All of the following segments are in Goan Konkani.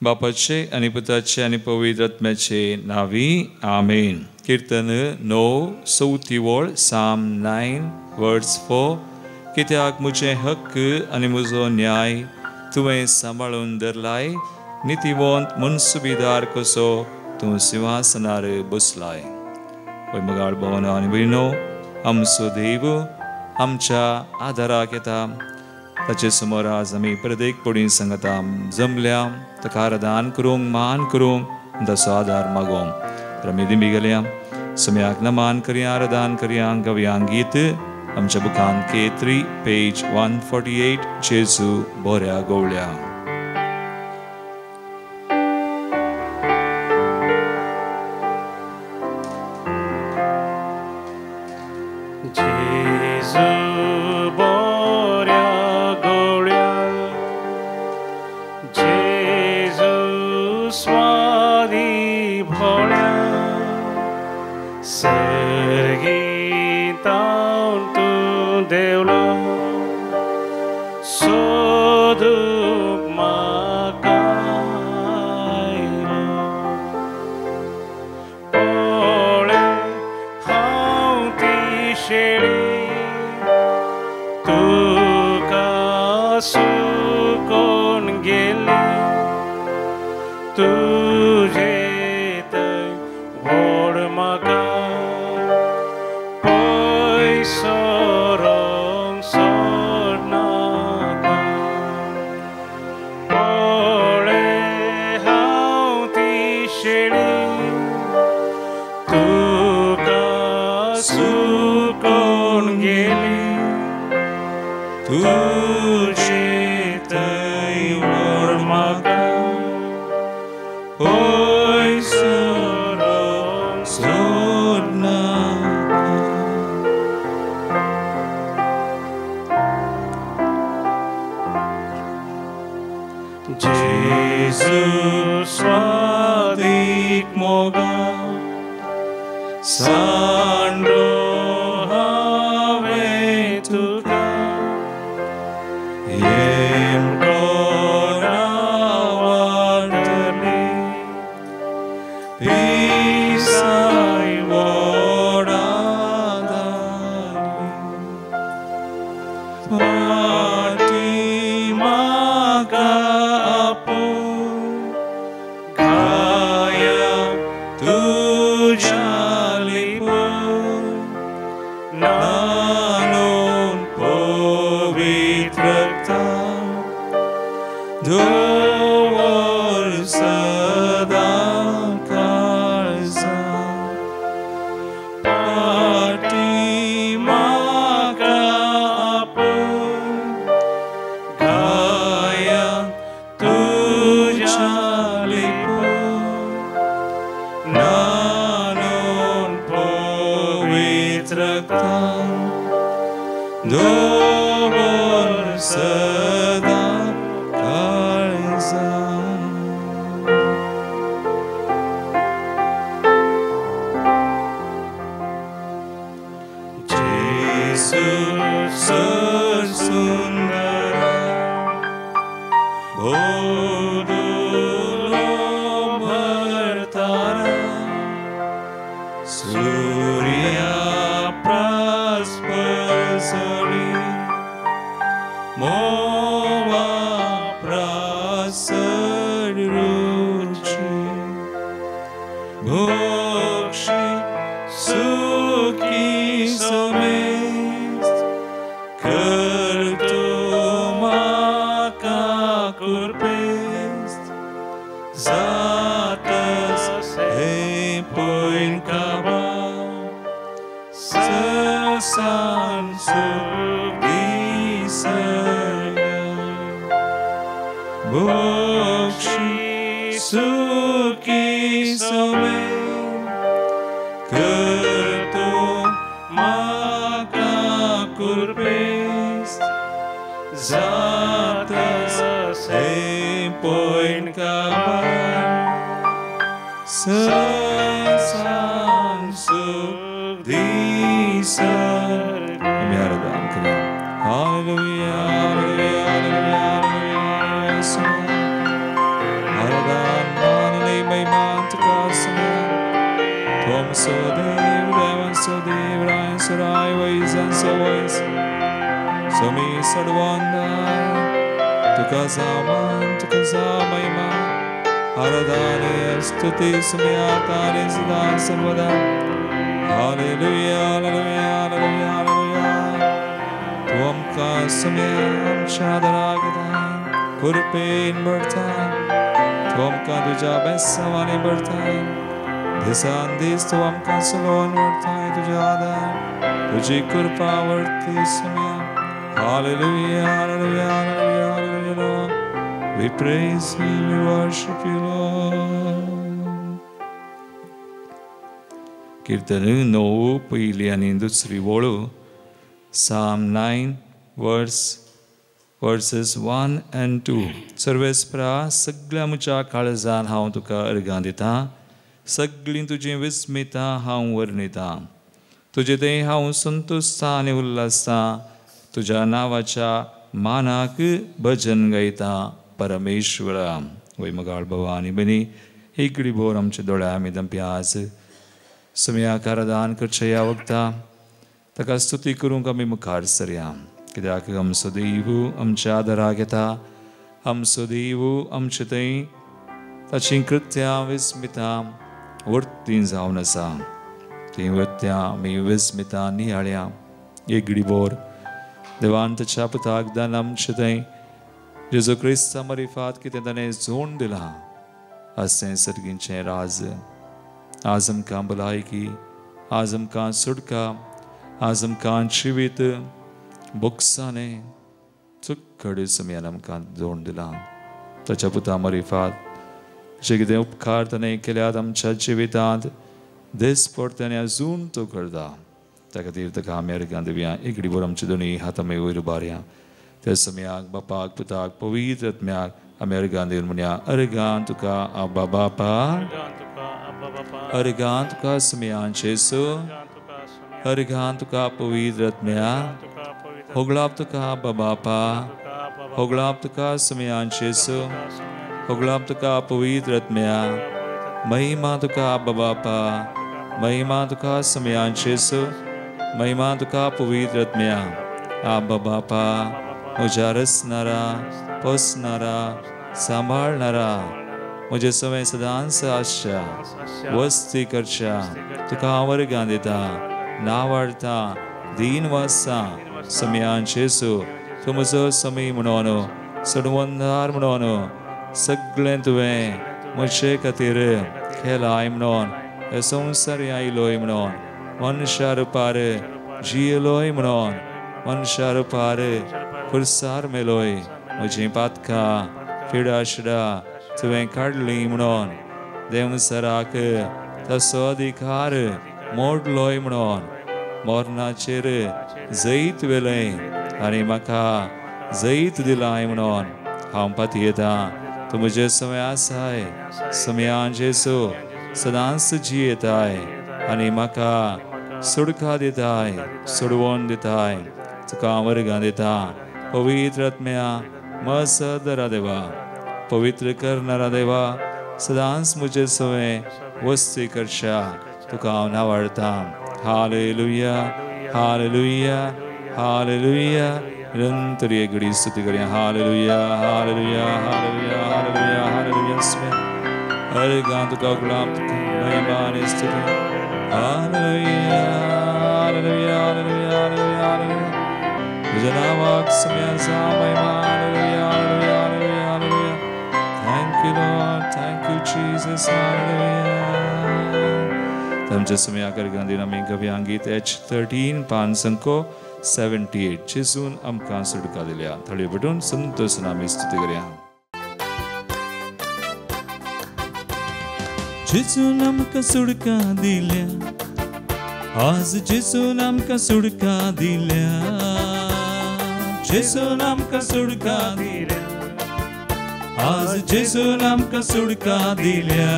बापाचे आनी पुताचे आनी पवित्र आत्म्याचे नांवी आमेन. किर्तन 9 चवथी वळ, साम 9 वर्स 4. कित्याक म्हजें हक्क आनी म्हजो न्याय तुवें सांबाळून धरलाय, नितीवंत मनसुबीदार कसो तूं सिंहासनार बसलाय. वय मगाळ भवनो आनी भयणो, आमचो देव आमच्या आदाराक येता. ताचे समोर आज आमी प्रत्येक पडी सांगता जमल्या ताका आराधन करूंक, मान करूंक, ताचो आदार मागोवंक. तर आमी दिमी गेल्या सम्याक नमान करया, आराधन करया, गवया गीत आमच्या बुकान K3 page 148, जेजू बोऱ्या गोवळ्या. Hallelujah, hallelujah, hallelujah. आमचो देव, देवांचो देव, रायांचो राय, वैजांचो वैज, समी सडवंदार, तुका जामान, तुका जा महिमा, आराधना स्तुती सुम्या तारे सदा सर्वदा. Hallelujah, hallelujah, hallelujah, hallelujah. तूं आमकां सुम्या आमच्या आदाराक येताय, कृपेन भरताय, तूं आमकां तुज्या बेसांवांनी भरताय, दिसान दीस तूं आमकां चलोवन व्हरताय, तुज्या आदार, तुजी कृपा वर्ती सुम्या. Hallelujah, hallelujah, hallelujah, hallelujah, Lord. We praise you, we worship you, Lord. कीर्तन 9 पयली आनी दुसरी वळ, Psalm 9 verses 1 and 2. सर्वेस्परा सगळ्या म्हज्या काळजान हांव तुका अर्गां दितां, सगळीं तुजीं विस्मितां हांव वर्णितां. तुजें तें हांव संतुश्ट आनी उल्हासतां, तुज्या नांवाच्या मानाक भजन गायता परमेश्वरा. वय मगाळ बाबा आनी भयणी, एकडे भोर आमच्या दोळ्या आमी दंपी आज समयाक आराधन करचें ह्या वखता ताका स्तुती करूंक आमी मुखार सरया. कित्याक आमचो देव आमच्या आदाराक येता, आमचो देव आमचे थंय ताचीं कृत्यां विस्मितां वर्तीं जावन आसा. तीं वृत्यां आमी विस्मितां नियाळ्या. एगडी बोर देवान ताच्या पुताक दान आमचे थंय जेजू क्रिस्ता मरिफात कितें ताणें जोड दिलां अशें सर्गींचें राज. आज आमकां भलायकी, आज आमकां सुटका, आज आमकां जिवीत बोक्साने चुकड समयान आमकां जोड दिलां. ताच्या पुता मरिफात जे कितें उपकार ताणें केल्यात आमच्या जिवितांत दीस पड ताणें अजून तो करता. त्या खातीर ताका आमी अर्गां दिवया. एकडे भर आमचे दोनूय हात आमी वयर उबारया. त्या समयाक बापाक, पुताक, पवित्र आत्म्याक आमी अर्गां दिवन म्हणया, अर्गां तुका आबा बापा, अर्गां तुका समयान जेजू, अर्गां तुका पवित्र आत्म्या, होगळाप तुका आबा बापा, होगळाप तुका समयान जेजू, होगळाप तुका पवित्र आत्म्या, महिमा तुका आबा बापा, महिमा तुका समयान जेजू, महिमा तुका पवित्र आत्म्या. आबा बापा, म्हज्या रचणारा, पोसणारा, सांबाळणारा, म्हजे सवय सदांच आसच्या, वस्ती करच्या, तुका हांव वर्गां दिता, नावाडटा, दीन वाचता. समयान जेजू, तूं म्हजो समी म्हणून, सडवंदार म्हणून, सगळें तुवें म्हजे खातीर केलाय म्हणून, ह्या संवसार आयलोय म्हणून, मनशा रुपार जियेलोय म्हणून, मनशा रुपार खुर्सार मेलोय, म्हजीं पातकां फिडा शिडा तुवें काडली म्हणून, देवसराक तसो अधिकार मोडलोय म्हणून, मरणाचेर जैत वेलय आनी म्हाका जैत दिलाय म्हणून हांव पातयेतां. तूं म्हजे समय आसाय, समयान जेजू सदांच जियेताय आनी म्हाका सुडका दिताय, सोडवण दिताय. तुका हांव वर्गां दितां. पवित्र आत्म्या मसदरा देवा, पवित्र करणारा देवा, सदांच म्हजे सवय वस्ती करच्या, तुका हांव नावाडतां. Hallelujah, hallelujah, hallelujah. निरंतर एक घडी स्तुती करया. Hallelujah, hallelujah, hallelujah, hallelujah, hallelujah. अर्गां तुका गुलाम, तुका महिमा आनी स्तुती. Hallelujah, hallelujah, hallelujah, hallelujah, hallelujah. तुझ्या नावाक समया महिमा. Hallelujah, hallelujah, hallelujah, hallelujah. Thank you Lord, thank you Jesus. Hallelujah. आमच्या समया अर्गां दिवन आमी गव्या गीत H13 578 जेजून आमकां सुटका दिल्या. थळी भेटून संतोषान आमी स्तुती करया. जेजून आमकां सुटका दिल्या, आज जेजून आमकां सुटका दिल्या, जेजून आमकां सुटका दिल्या, आज जेजून आमकां सुटका दिल्या.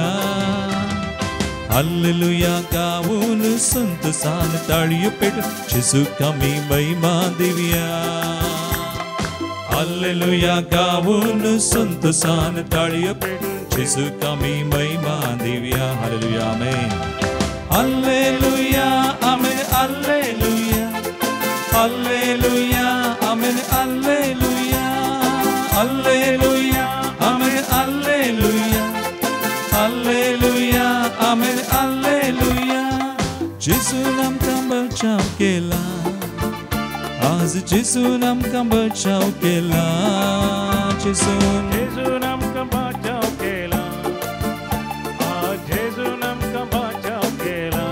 हालेलुया गावून संतोषान ताळयो पेट, जेजूक आमी महिमा दिवया. हालेलुया गावून संतोषान ताळयो पेट, जेजूक आमी महिमा दिवया. हालेलुया, आमेन. Alleluia amen alleluia alleluia amen alleluia alleluia amen alleluia alleluia amen alleluia. जेजून आमकां बचाव केला, आज जेजून आमकां बचाव केला. जेजून जेजून आमकां बचाव केला, आज जेजून आमकां बचाव केला.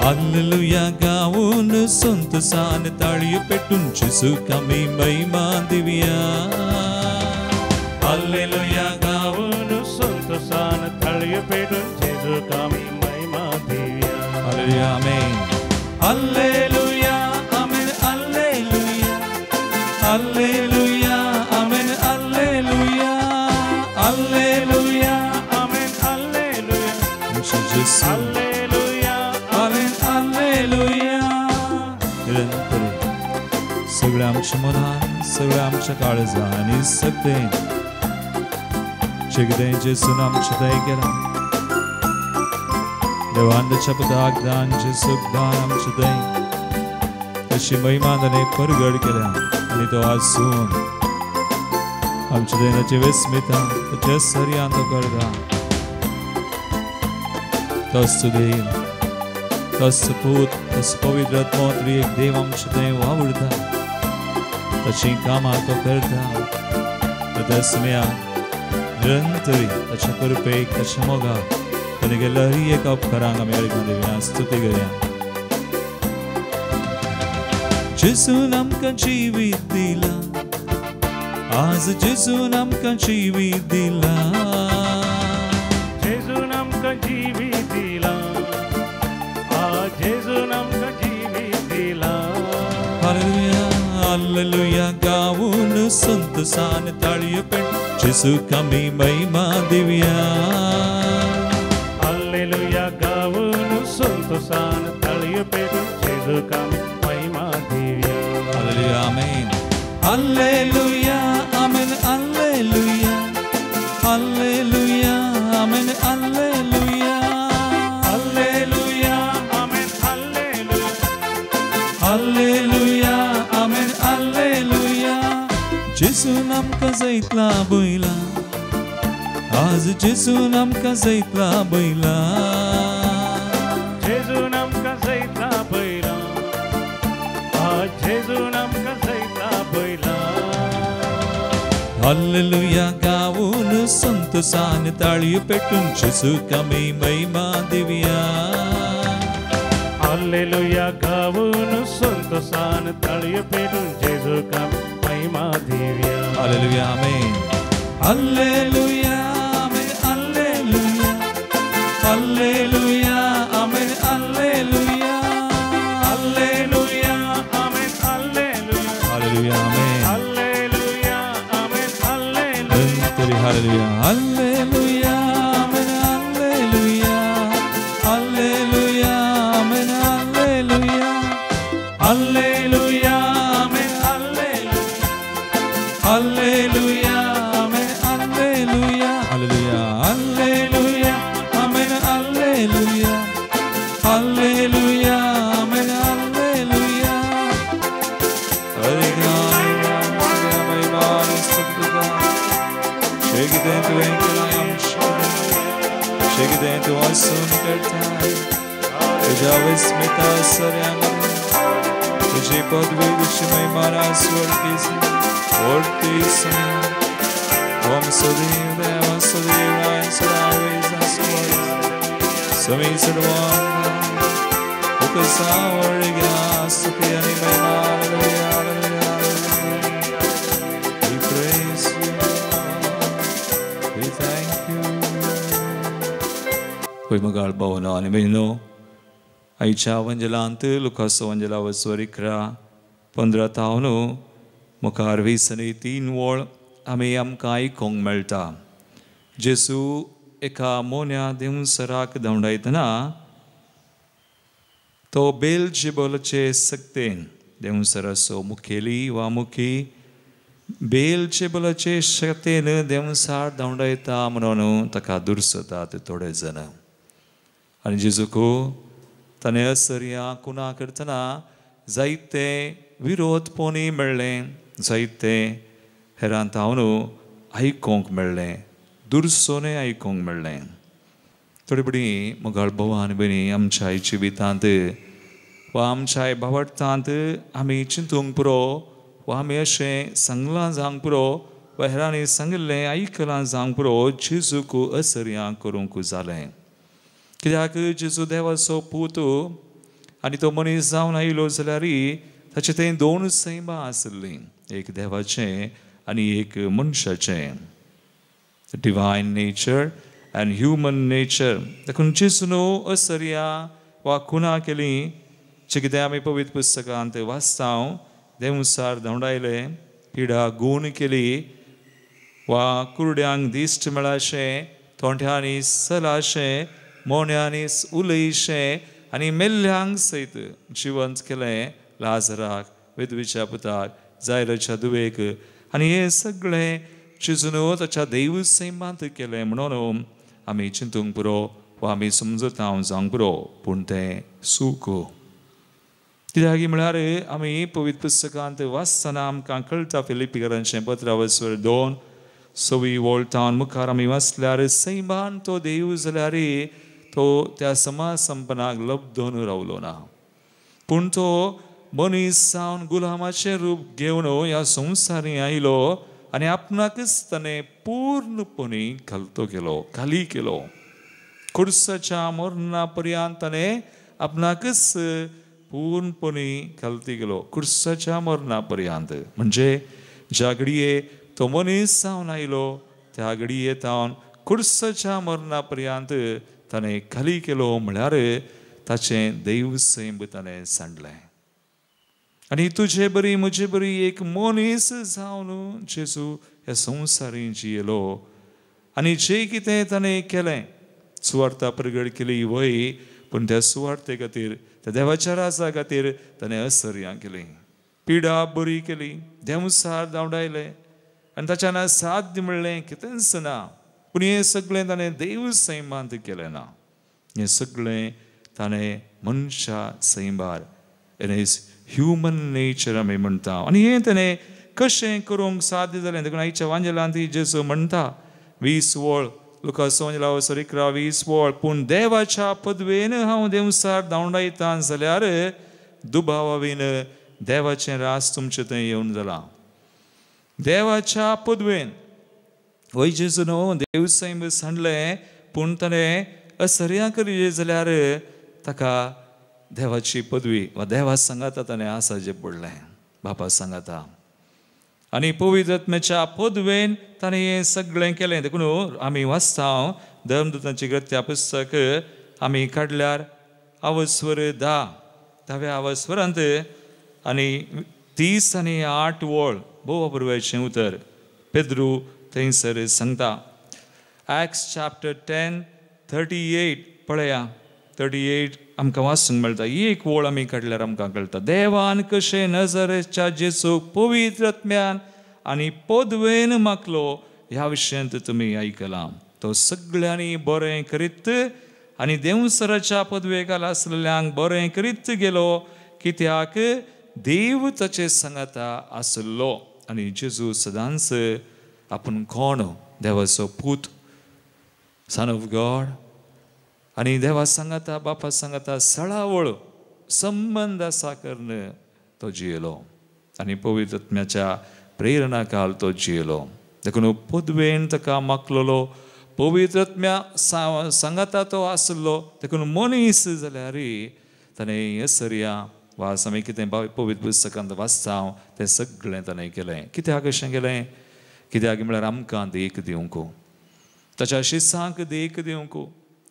Alleluia गाऊन संतोषान ताळयो पेटून जेजूक आमी महिमा दिवया. Alleluia गाऊन संतोषान ताळयो पेटून जेजूक आमी महिमा दिवया. Alleluia amen alleluia amen alleluia alleluia amen alleluia alleluia amen alleluia Gesù alleluia amen alleluia. निरंतर सगळ्या आमच्या मनान, सगळ्या आमच्या काळजान आनी सगळें जे कितें जेजून आमचें थंय केलां, देवान ताच्या पुताक दान जेजूक दान आमचें थंय तशी महिमा ताणें परगट केल्या आनी तो आसून आमच्या थंय ताची विस्मिता ताच्या सर्यान तो करता. तोच देव, तोच पूत, तोच पवित्र आत्मो त्रिएक देव आमचें थंय वावुरता, ताचीं कामां तो करता. त्या समयाक निरंतरी ताच्या कृपेक, ताच्या मोगाक ताणें केल्ल्या हर एका उपकारांक आमी हर देवया स्तुती करया. जेजून आमकां जिवीत दिलां, आज जेजून आमकां जिवीत दिलां. जेजून आमकां जिवीत दिलां, आज जेजून आमकां जिवीत दिलां. हालेलुया हालेलुया गाऊन संतोषान ताळयो पेट जेजूक आमी महिमा दिवया. हालेलुया गाऊन संतोषान ताळयो पेटून जेजूक आमी महिमा दिवया. Hallelujah amen alleluia amen alleluia alleluia amen alleluia alleluia amen alleluia alleluia amen alleluia. जेजून आमकां जैतला बैला, आज जेजून आमकां जैतला बैला. जेजून आमकां जैतला बैला, आज जेजून आमकां जैतला बैला. हालेलुया गाऊन संतोषान ताळयो पेटून जेजूक आमी महिमा दिवया. हालेलुया गाऊन संतोषान ताळयो पेटून जेजूक आमी महिमा दिवया. Hallelujah amen alleluia amen alleluia alleluia amen alleluia alleluia amen alleluia hallelujah amen alleluia amen alleluia hallelujah alleluia amen alleluia alleluia amen alleluia alleluia amen alleluia alleluia amen alleluia hallelujah alleluia amen alleluia alleluia amen alleluia. तुझी पदवी तुझी महिमा स्वर्गीसी ओढती समय ओम सदैव देव सदैव राय सदावेज समी सर्वांग उपसावळग्या स्तुती आणि महिमा. We praise you, we thank you. होय मगाळ भावनो आनी भयणो, आयच्या वंजलांत लुकास वंजला वसवर 11 15 तावन मुखार 20 आनी 3 वळ आमी आमकां आयकूंक मेळटा. जेजू एका मोन्या देंवसराक धांवडायतना तो बेलजेबुलाचे सक्तेन देंवसराचो मुखेली वा मुखी बेलजेबुलाचे शक्तेन देंवसार धांवडायता म्हणून ताका दुरसतात थोडे जण. आनी जेजूक ताणें असर्या कुना करतना जायते विरोध पोनी मेळ्ळें, जायते हेरां तावन आयकोंक मेळ्ळें, दुरसोने आयकोंक मेळ्ळें. थोडे बडी मोगाळ भाव आनी भयणी, आमच्या जिवितांत वा आमच्या भावार्थांत आमी चिंतूंक पुरो वा आमी अशें सांगलां जावंक पुरो वा हेरांनी सांगिल्लें आयकलां जावंक पुरो, जेजूक असर्या करूंक जालें. कित्याक जेजू देवाचो पूत आनी तो मनीस जावन आयलो जाल्यार ताचे थंय दोन सैमां आसलीं, एक देवाचें आनी एक मनशाचें, divine nature and human nature. देखून जेजून असर्या वा खुना केली, जे कितें आमी पवित्र पुस्तकांत वाचता, देंवसार धांवडायले, पिडा गूण केली वा कुरड्यांक दिश्ट मेळाशें, तोंड्यांनी सलाशें, मोन्यांनी उलयशें आनी मेल्ल्यांक सयत जिवंत केलें, लाजराक, विधवेच्या पुताक, जायराच्या धुवेक. आनी हें सगळें जेजून ताच्या देव सैमांत केलें म्हणून आमी चिंतूंक पुरो वा आमी समजता जावंक पुरो, पूण तें सूख. कित्याक म्हळ्यार आमी पवित्र पुस्तकांत वाचतना आमकां कळटा, फिलिप्पीकरांचें पत्र वसवर 2 सवी वोल्टावन मुखार आमी वाचल्यार सैमान तो देव जाल्यार तो त्या समाज संपनाक लब्धून रावलो ना, पूण तो मनीस जावन गुलामाचें रूप घेवन ह्या संवसारी आयलो आनी आपणाकच ताणें पूर्णपणी घालतो केलो, खाली केलो. खुर्साच्या मरणा पर्यंत ताणें आपणाकच पूर्णपणी घालती केलो, खुर्साच्या मरणा पर्यंत. म्हणजे ज्या घडये तो मनीस जावन आयलो त्या घडये तावन खुर्साच्या मरणा पर्यंत ताणें खाली केलो, म्हळ्यार ताचें देव सैम ताणें सांडलें. आनी तुजे बरी म्हजे बरी एक मनीस जावन जेजू ह्या संवसारी जियेलो आनी जें कितें ताणें केलें, सुवार्ता प्रगट केली वय, पूण त्या सुवार्ते खातीर, त्या देवाच्या राजा खातीर ताणें असर्या केली, पिडा बरी केली, देंवसार धांवडायले आनी ताच्यान साध्य म्हणलें कितेंच ना. पूण हें सगळें ताणें देव सैमांत केलें ना, हें सगळें ताणें मनशा सैमार, इन his human nature आमी म्हणटा. आनी हें ताणें कशें करूंक साध्य जालें? देखून आयच्या वांजेलांत जेजू म्हणटा 20 वळ, लुकास वांजेला 11 20 वळ, पूण देवाच्या पदवेन हांव देंवसार धांवडायता जाल्यार दुबावावीन देवाचें रास तुमचें थंय येवन जालां. देवाच्या पदवेन वय जेजू न्हू देव सैम सांडलें, पूण ताणें असर्या करी जाल्यार ताका देवाची पदवी वा देवा सांगाता ताणें आसा जें पडलें, बापा सांगाता. आनी पवित्र आत्म्याच्या पदवेन ताणें हें सगळें केलें. देखून आमी वाचता धर्मदूतांची कृत्या पुस्तक आमी काडल्यार आवस्वर 10 धाव्या आवस्वरांत आनी 30 आनी 8 वळ, भोव अपुरबायेचें उतर पेद्रू थंयसर सांगता. एक्ट्स चॅप्टर 10 38 पळया, 38 आमकां वाचूंक मेळटा. एक वळ आमी काडल्यार आमकां कळटा, देवान कशें नजरेच्या जेजूक पवित्र आत्म्यान आनी पदवेन मागलो ह्या विशयांत तुमी आयकलां. तो सगळ्यांनी बरें करीत आनी देंवसराच्या पदवेकाल आसलेल्यांक बरें करीत गेलो, कित्याक देव ताचे सांगाता आसलो. आनी जेजू सदांच आपूण कोण, देवाचो पूत, सन ऑफ गॉड, आनी देवा सांगाता बापा सांगाता सळावळ संबंद आसा करून तो जियेलो आनी पवित्र आत्म्याच्या प्रेरणा काल तो जियेलो. देखून पदवेन ताका मागलेलो, पवित्र आत्म्या सांगाता तो आसलो. देखून मनीस जाल्यार ताणें असर्या वा आमी कितें पवित्र पुस्तकांत वाचता तें सगळें ताणें केलें. कित्याक अशें केलें? कित्याक म्हळ्यार आमकां देख दिवंक, ताच्या शिसांक देख दिवंक.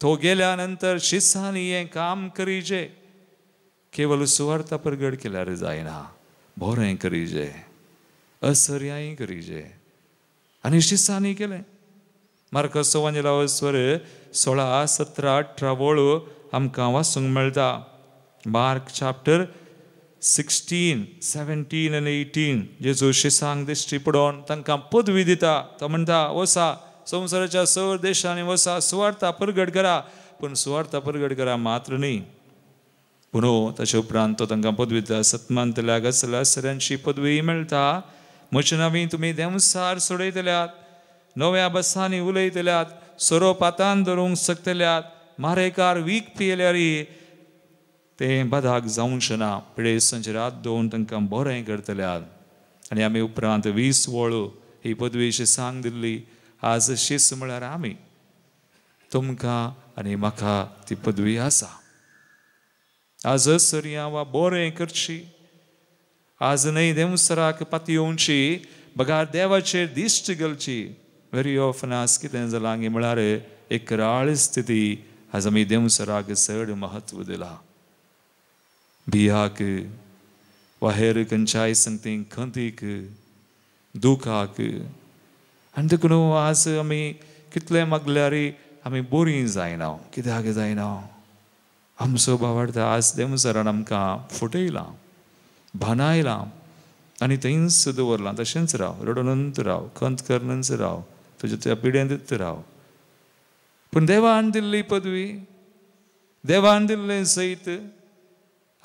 तो गेल्या नंतर शिसांनी हें काम करीजे, केवल सुवार्ता प्रगट केल्यार जायना, बरें करीजे, असर्याय करीजे. आनी शिसांनी केलें. मार्कस वांजेला 16 17 18 वळ आमकां वाचूंक मेळटा. मार्क चॅप्टर 16 17 आनी 18 जेजू शिसांक दिश्टी पडोवन तांकां पदवी दिता. तो म्हणटा, वसा संवसाराच्या सर देशांनी वसा, सुवार्ता प्रगट करा, पूण सुवार्था परगट करा मात्र न्ही. पूण ताचे उपरांत तो तांकां पदवी दिता. सतमानतल्याक आसल्या सऱ्यांची पदवी मेळटा. म्हजे नांवी तुमी देंवसार सोडयतल्यात, नव्या बसांनी उलयतल्यात, सोरोप हातान धरूंक शकतल्यात, मारेकार वीख पियेल्यार तें बादाक जावचें ना. पिडेस्तांचेर हात दवरून तांकां बरें करतल्यात. आनी आमी उपरांत 20 वळू ही पदवीची सांग दिल्ली. आज शिस्त म्हळ्यार आमी, तुमकां आनी म्हाका ती पदवी आसा. आज सरयां वा बरें करची, आज न्हय देंवसराक पातयेवची, बगार देवाचेर दिश्ट घालची. वेरी ऑफन आज कितें जालां गी म्हळ्यार एक राळ स्थिती. आज आमी देंवसराक चड म्हत्व दिलां. बियाक वा हेर खंयच्याय संगतीक, खंतीक, दुखाक. आनी देखून आज आमी कितलें मागल्यार आमी बरीं जायना. कित्याक जायना? आमचो भावार्थ आज देंवसरान आमकां फटयलां, भानायलां आनी थंयच दवरलां. तशेंच राव, रडोनंत राव, खंत करनच राव, तुज्या त्या पिड्यांतच राव. पूण देवान दिल्ली पदवी, देवान दिल्लें सैत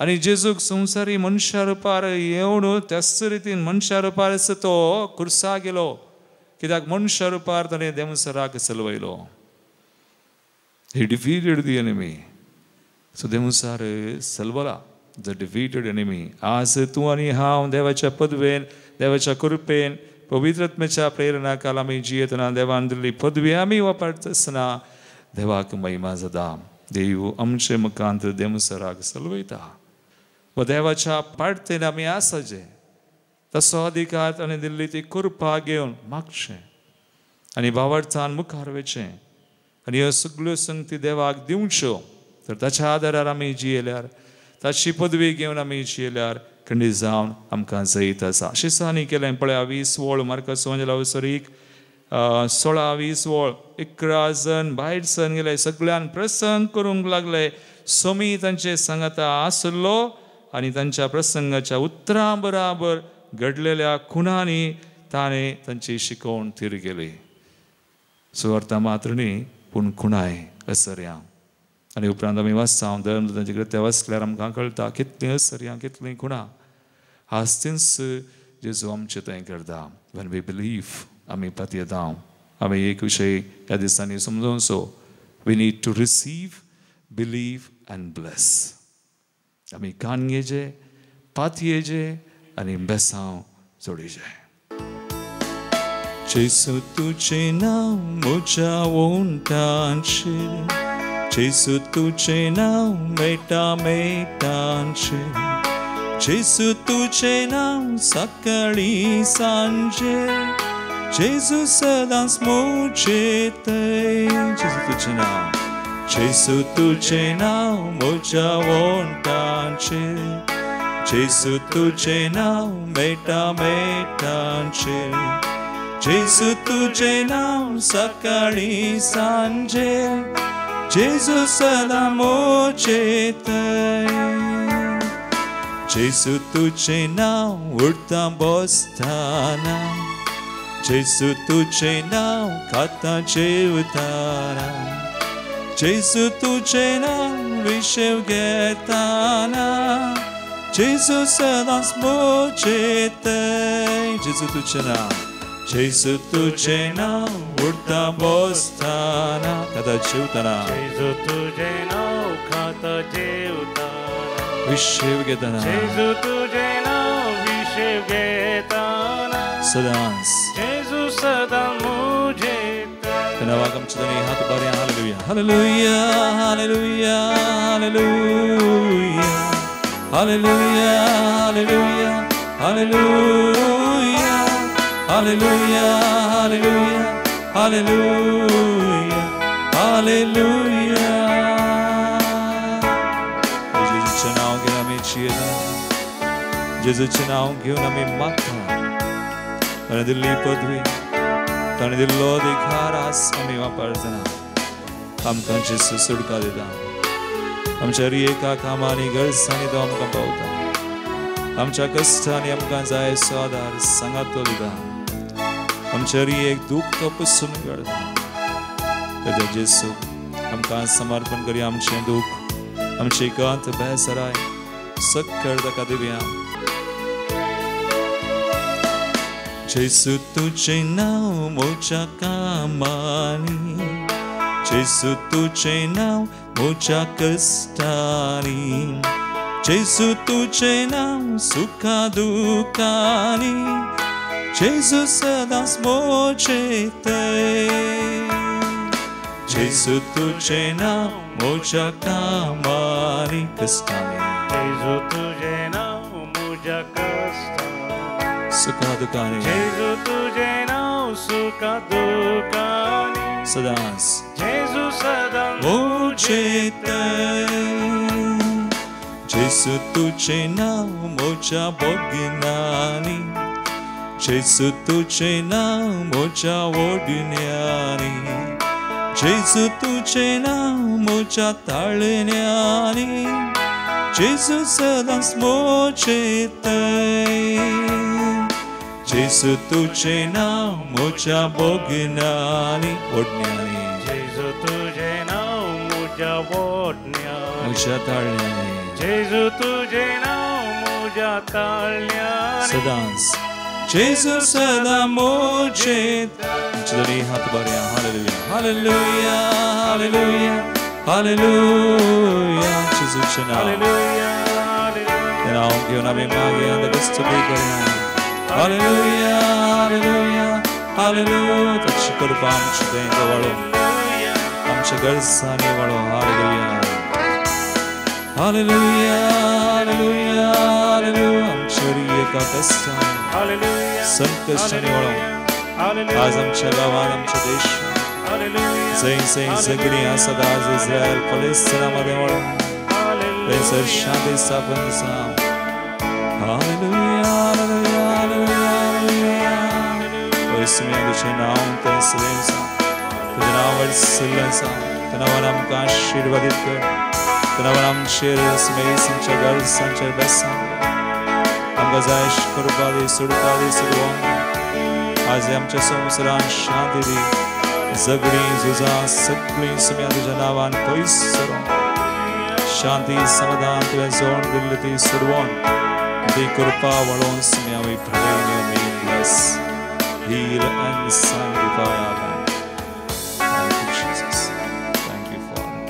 आनी जेजूक संवसारी मनशा रुपार येवन त्याच रितीन मनशा रुपार तो खुर्सा गेलो. कित्याक मनशा रुपार ताणें देंवसराक चलवयलो. He defeated the enemy. So देंवसार चलवला, the defeated enemy. आज तूं आनी हांव देवाच्या पदवेन, देवाच्या कृपेन, पवित्रत्मेच्या प्रेरणा काल आमी जियेतना देवान दिल्ली पदवी आमी वापरता आसतना देवाक महिमा जाता. देव आमचे मुखांत देंवसराक चलवयता. वा देवाच्या पाडतेन आमी आसा जे तसो अधिकार ताणें दिल्ली ती कृपा घेवन मागचें आनी भावार्थान मुखार वचचें आनी ह्यो सगल्यो संगती देवाक दिवच्यो. तर ताच्या आदारार आमी जियेल्यार, ताची पदवी घेवन आमी जियेल्यार खंडीत जावन आमकां जैत आसा. शिसांनी केलें पळया 20 वळ मार्काचो वंजेलावसरीक 16 20 वळ 11 जण भायर सरून गेले. सगळ्यान प्रसंग करूंक लागले. सोमी तांचे सांगाता आसलो आनी तांच्या प्रसंगाच्या उतरां बराबर घडलेल्या खुणांनी ताणें तांची शिकोवण थीर केली. सुवार्था मात्र न्ही पूण खुणाय असर्यां. आनी उपरांत आमी वाचता धर्म तांचे कृत्या वाचल्यार आमकां कळटा कितलीं असर्यां, कितलीं खुणां. आज तींच जेजू आमचें थंय करता. When we believe, आमी पातयेता. आमी एक विशय ह्या दिसांनी समजोवचो. We need to receive, believe and bless. आमी कान घेजे, पातयेजे आनी बेसांव जोडीजे. जेजू तुजें नांव म्हज्या ओंठांचेर, जेजू तुजें नांव मेळटा मेळटांचेर, जेजू तुजें नांव सकाळीं सांजेर, जेजू सदांच म्हजे थंय. जेजू तुजें नांव, जेजू तुजें नांव म्हज्या ओंठांचेर, जेजू तुजें नांव मेळटा मेळटांचेर, जेजू तुजें नांव सकाळीं सांजेर, जेजू सदां म्हजे थंय. जेजू तुजें नांव उठता बसतना, जेजू तुजें नांव खाता जेवताना, जेजू तुजें नांव विशेव घेताना, जेजू सदांच म्हजे थंय. जेजू तुजें नांव, जेजू तुजें नांव उठता बसतना, खाता जेवताना, जेजू तुजें नांव खाता जेवताना, विशेव घेताना, जेजू तुजें नांव विशेव घेताना, सदांच जेजू सदां म्हजे थंय. नांवाक आमचे दोनी हात बरे. Hallelujah, hallelujah, hallelujah, hallelujah, hallelujah, hallelujah, hallelujah, hallelujah, hallelujah, hallelujah, hallelujah. जेजूचें नांव घेवन आमी जियेता, जेजूचें नांव घेवन आमी मागता. ताणें दिल्ली पदवी, ताणें दिल्लो अधिकार आज आमी वापरतना आमकां जेजू सुटका दिता. आमच्या एका कामांनी गरजांनी तो आमकां पावता. आमच्या कश्टांनी आमकां जाय सो आदार सांगात तो दिता. आमच्या एक दूख तो पुसून काडटा. तर जेजू आमकां समर्पण करूया आमचें दूख आमची गत बेसराय सक्कड ताका दिवया. जेसू तुजें नांव म्हज्या कामांनी, जेसू तुजें नांव म्हज्या कश्टांनी, जेसू तुजें नांव सुखा दुखांनी, जेसू सदांच म्हजें थंय. जेसू तुजें नांव म्हज्या कामांनी कश्टांनी, जेजू तुजें नांव म्हज्या कश्टांनी, सुखा दुखांनी, जेजू तुजें नांव सुखा दुखांनी, सदांच जेजू सदांच म्हजें थंय. जेसू तुजें नांव म्हज्या भगिनांनी, जेसू तुजें नांव म्हज्या वडण्यांनी, जेसू तुजें नांव म्हज्या ताळण्यांनी, जेसू सदांच म्हजें थंय. जेसू तुजें नांव म्हज्या भगिनांनी वडण्यांनी, जेजू तुजें नांव म्हज्या वडण्यांनी, म्हज्या ताळण्यांनी, जेजू तुजें नांव म्हज्या ताळण्यांनी, सदांच जेजू सदां म्हजें. दोनी हात बऱ्या. Hallelujah hallelujah hallelujah hallelujah. जेजूचें नांव हालेलुया हालेलुया तें नांव घेवन आमी मागया ताका स्तुती करया. Hallelujah hallelujah hallelujah. ताची कृपा आमचे थंय वाळो आमच्या गरजांनी वाळो. Hallelujah hallelujah hallelujah hallelujah. आमच्या एका कश्टांनी संकश्टांनी वाळो. आज आमच्या गांवांत आमच्या देशांत जंय जंय झगडीं आसात आज इस्रायल पलेस्तिना मदें वाळो थंयसर शांती स्थापन जावं. Hallelujah hallelujah hallelujah. वयसुम्या तुजें नांव थंय सगळें जावं, तुजें नांव वडसल्लें जावं. त्या नांवान आमकां आशिर्वादीत कर, त्या नांवान आमचेर सुमेस आमच्या गरजांचेर बेसांव. आमकां जाय करपा दी, सोडपा दी, सोडोवंक. आज आमच्या संवसारान शांती दी. झगडीं झुजां सगळीं सुम्या तुज्या नांवान पयस सरोन शांती समाधान तुवें जोड दिल्ली ती सोडवण ती कृपा वळोवन सुम्या. We pray in your name, bless, heal and sanctify our land. Thank you, Jesus. Thank you, Father.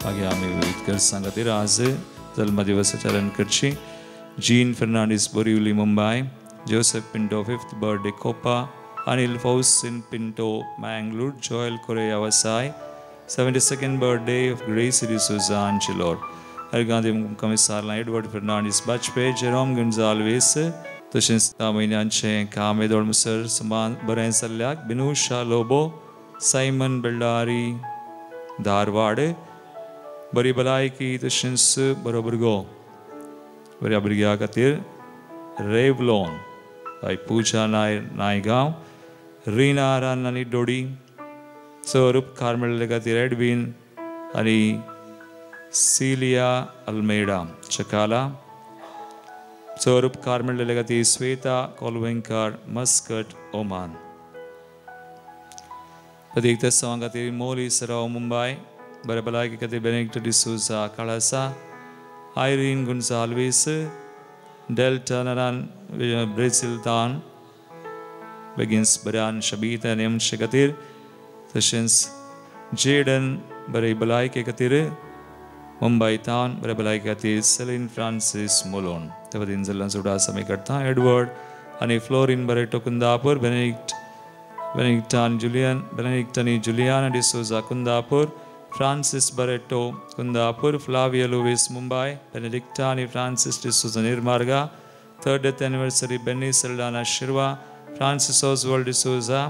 मागीर आमी विविध गरजां खातीर आज जल्मदिवसाचरण करची. Jean Fernandes Borivali Mumbai, Joseph Pinto 5th birthday Koppa, Anil Faustin Pinto Mangalore, Joel Correa Vasai 72nd birthday of Gracy D'Souza Anchilor, Gandhi कमिसारला Edward Fernandes Bajpe, Jerome Gonsalves, तशेंच 10 म्हयन्यांचें काम येदोळ मुसर समान बरें जाल्ल्याक बिनुशा लोबो, सायमन बेल्लारी धारवाड, बरी भलायकी तशेंच बरो भुरगो बऱ्या भुरग्या खातीर रेवलॉन बाय पुजा नायर नायगांव, रिना रान आनी डोडी, चड उपकार मेळ्ळे खातीर एडवीन आनी सिलिया अल्मेडा चकाला, चड उपकार मेळ्ळे खातीर श्वेता कोलवेंकार मस्कट ओमान. प्रत्येक सवां खातीर मोली सराव मुंबय, बऱ्या भलायकी खातीर बेनेडिक्ट डिसोजा काळासा, आयरीन गुंजाल्वीस, डेल्टा नरान ब्रेझील तान बेगीन्स बऱ्यान शबीत आनी आमचे खातीर, तशेंच जेडन बरे भलायके खातीर मुंबय तावन बरे भलायके खातीर सेलीन फ्रांसीस मोलोन. त्या वतीन जाल्ल्यान सुद्दां आमी करता एडवर्ड आनी फ्लोरीन बरेटो कुंदापूर, बेनेडिक्टान जुलियन, बेनेडिक्ट आनी Juliana D'Souza Kundapur, Francis Barreto Kundapur, Flavia Luis Mumbai, Benedicta आनी Francis D'Souza Nirmarga, 3rd death anniversary Benny Saldana Shirva, Francis Oswald D'Souza,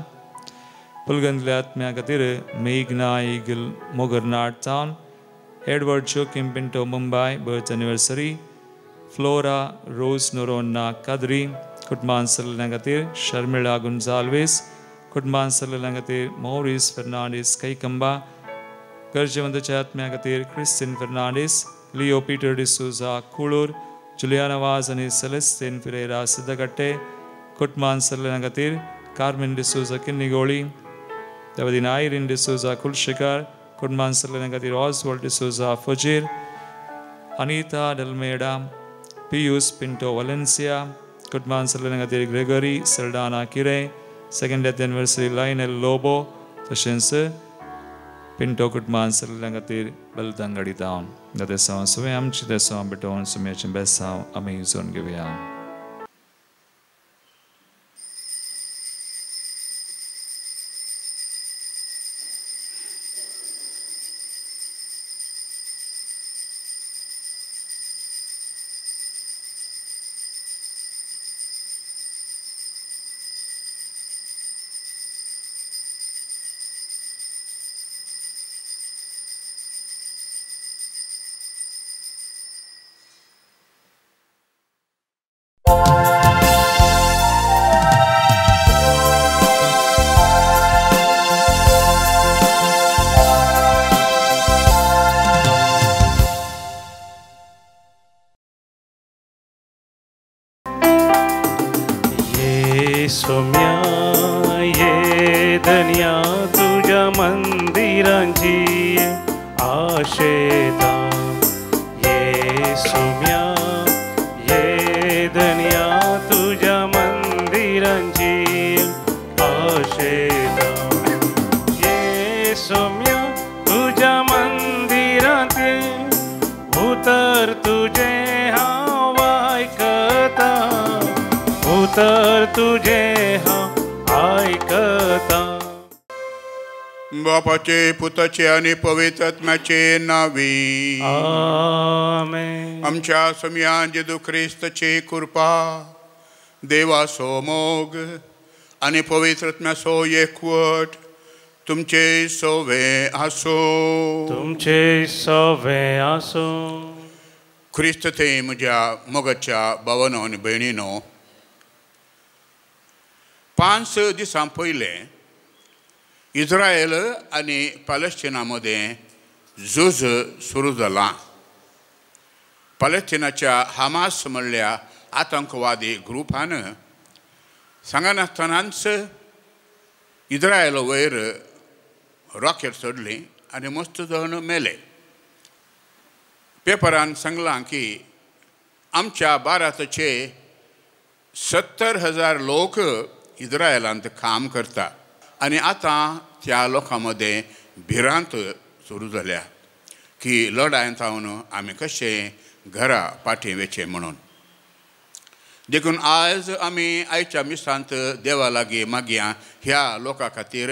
पुलगंतल्या आत्म्या खातीर मेघना eagle Mogarnad town, Edward Joaquim Pinto Mumbai birth anniversary, Flora Rose Noronha Kadri, कुटुंबान सरल्या खातीर शर्मिळा गुंजाल्वेस, कुटुंबान सरल्या खातीर मॉरिस फेर्नांडीस कैकंबा, गरजेवंताच्या आत्म्या खातीर Christine Fernandes, Leo Peter D'Souza Kulur, Juliana Vaz आनी सेलेस्तीन फिरेरा सिद्धकट्टे, कुटुंबान सरल्या खातीर कार्मेन डिसोजा किन्निगोळी, त्या वतीन आयरीन डिसोजा कुलशेकार कुटुंबान सरलेल्या खातीर ऑसवॉल्ड डिसोजा फजीर, अनिता डल्मेडा, पियूस पिंटो वलेन्सिया कुटुंबान सरलेल्या खातीर Gregory Saldanha Kire, second death anniversary Lionel Lobo तशेंच पिंटो कुटुंबान सरलेल्या खातीर बलदांगडी धांव देसांव सगळें आमचें देसांव भेटोवन सुम्याचें बेसांव आमी जोन घेवया. सोम्या ये धन्या तुझ्या मंदिरांची आशेता, ये सोम्या ये धन्या तुझ्या मंदिरांची आशेता, ये सोम्या तुझ्या मंदिरांत उतर तुझे हांव आयकता, उतर तुझे हांव आयकता. बापाचे पुताचे आनी पवित्र आत्म्याचे नावी आमेन. आमच्या समयान जेजू क्रिस्ताची कृपा, देवाचो मोग आनी पवित्र आत्म्याचो एकवट तुमचे सोवे आसो, तुमचे सोवे आसो. क्रिस्त ते म्हज्या मोगाच्या भावानो आनी भयणीनो, 5 दिसां पयलें इस्रायल आनी पॅलेस्टिना मदें झूज सुरू जालां. पॅलेस्टिनाच्या हमास म्हणल्या आतंकवादी ग्रुपान सांगनासतनाच इस्रायल वयर रॉकेट सोडली आनी मस्त जाण मेले. पेपरान सांगलां की आमच्या भारताचे 70,000 लोक इस्रायलांत काम करता आनी आतां त्या लोकां मदें भिरांत सुरू जाल्या की लढायेंत जावन आमी कशें घरा फाटीं वचचें म्हणून. देखून आयज आमी आयच्या मिसांत देवा लागीं मागया ह्या लोकां खातीर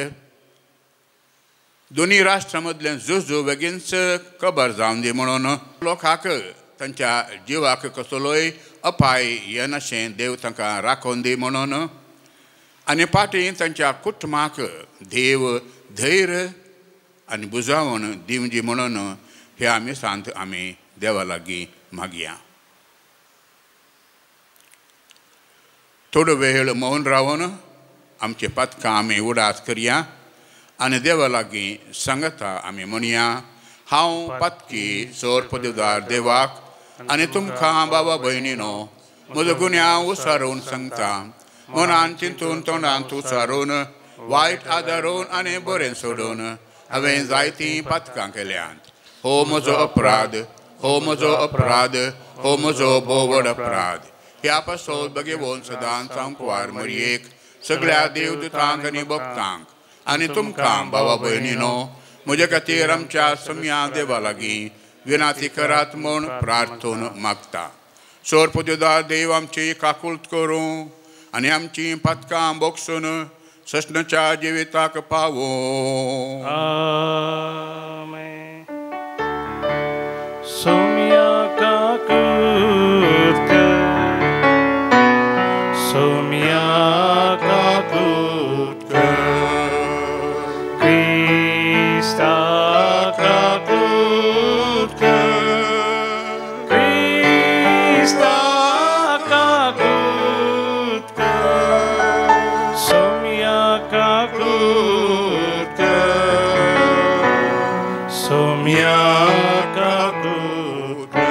दोनी राष्ट्रां मदलें झूज बेगीनच कबर जावन दी म्हणून, लोकांक तांच्या जिवाक कसलोय अपाय येनाशें देव तांकां राखोवन दी म्हणून, आनी फाटीं तांच्या कुटुंबाक देव धैर्य आनी बुजावण दिवची म्हणून ह्या मिसांत आमी देवा लागीं मागया. थोडो वेळ मौन रावन आमचे पातकां आमी उडास करया आनी देवा लागीं सांगता आमी म्हणया, हांव पातकी चोर पदवीदार देवाक आनी तुमकां बाबा भयणीनो म्हजो गुन्यांव उसारून सांगता. मनान चिंतून तोंडांत उसारून वायट आदारून आनी बरें सोडून हांवें जायतीं पातकां केल्यांत. हो म्हजो अपराध, हो म्हजो अपराध, हो म्हजो भोव अपराध. ह्या पासत बगेवन सदांच सांकवार मरयेक सगळ्या देवदूतांक आनी भक्तांक आनी तुमकां बाबा भयणीनो म्हजे खातीर आमच्या सम्या देवा लागीं विनाती करात म्हूण प्रार्थून मागता. सोर पुदेदार देव आमची काकूळत करूं आनी आमची पातकां बोगसून सस्नच्या जिविताक पावो. आमेन. सोम्या काकूत कर, सोम्या काकूत कर, क्रिस्ता काकूत कर, क्रिस्ता काकूत कर, सोम्या काकूत कर, सोम्या काकूत कर.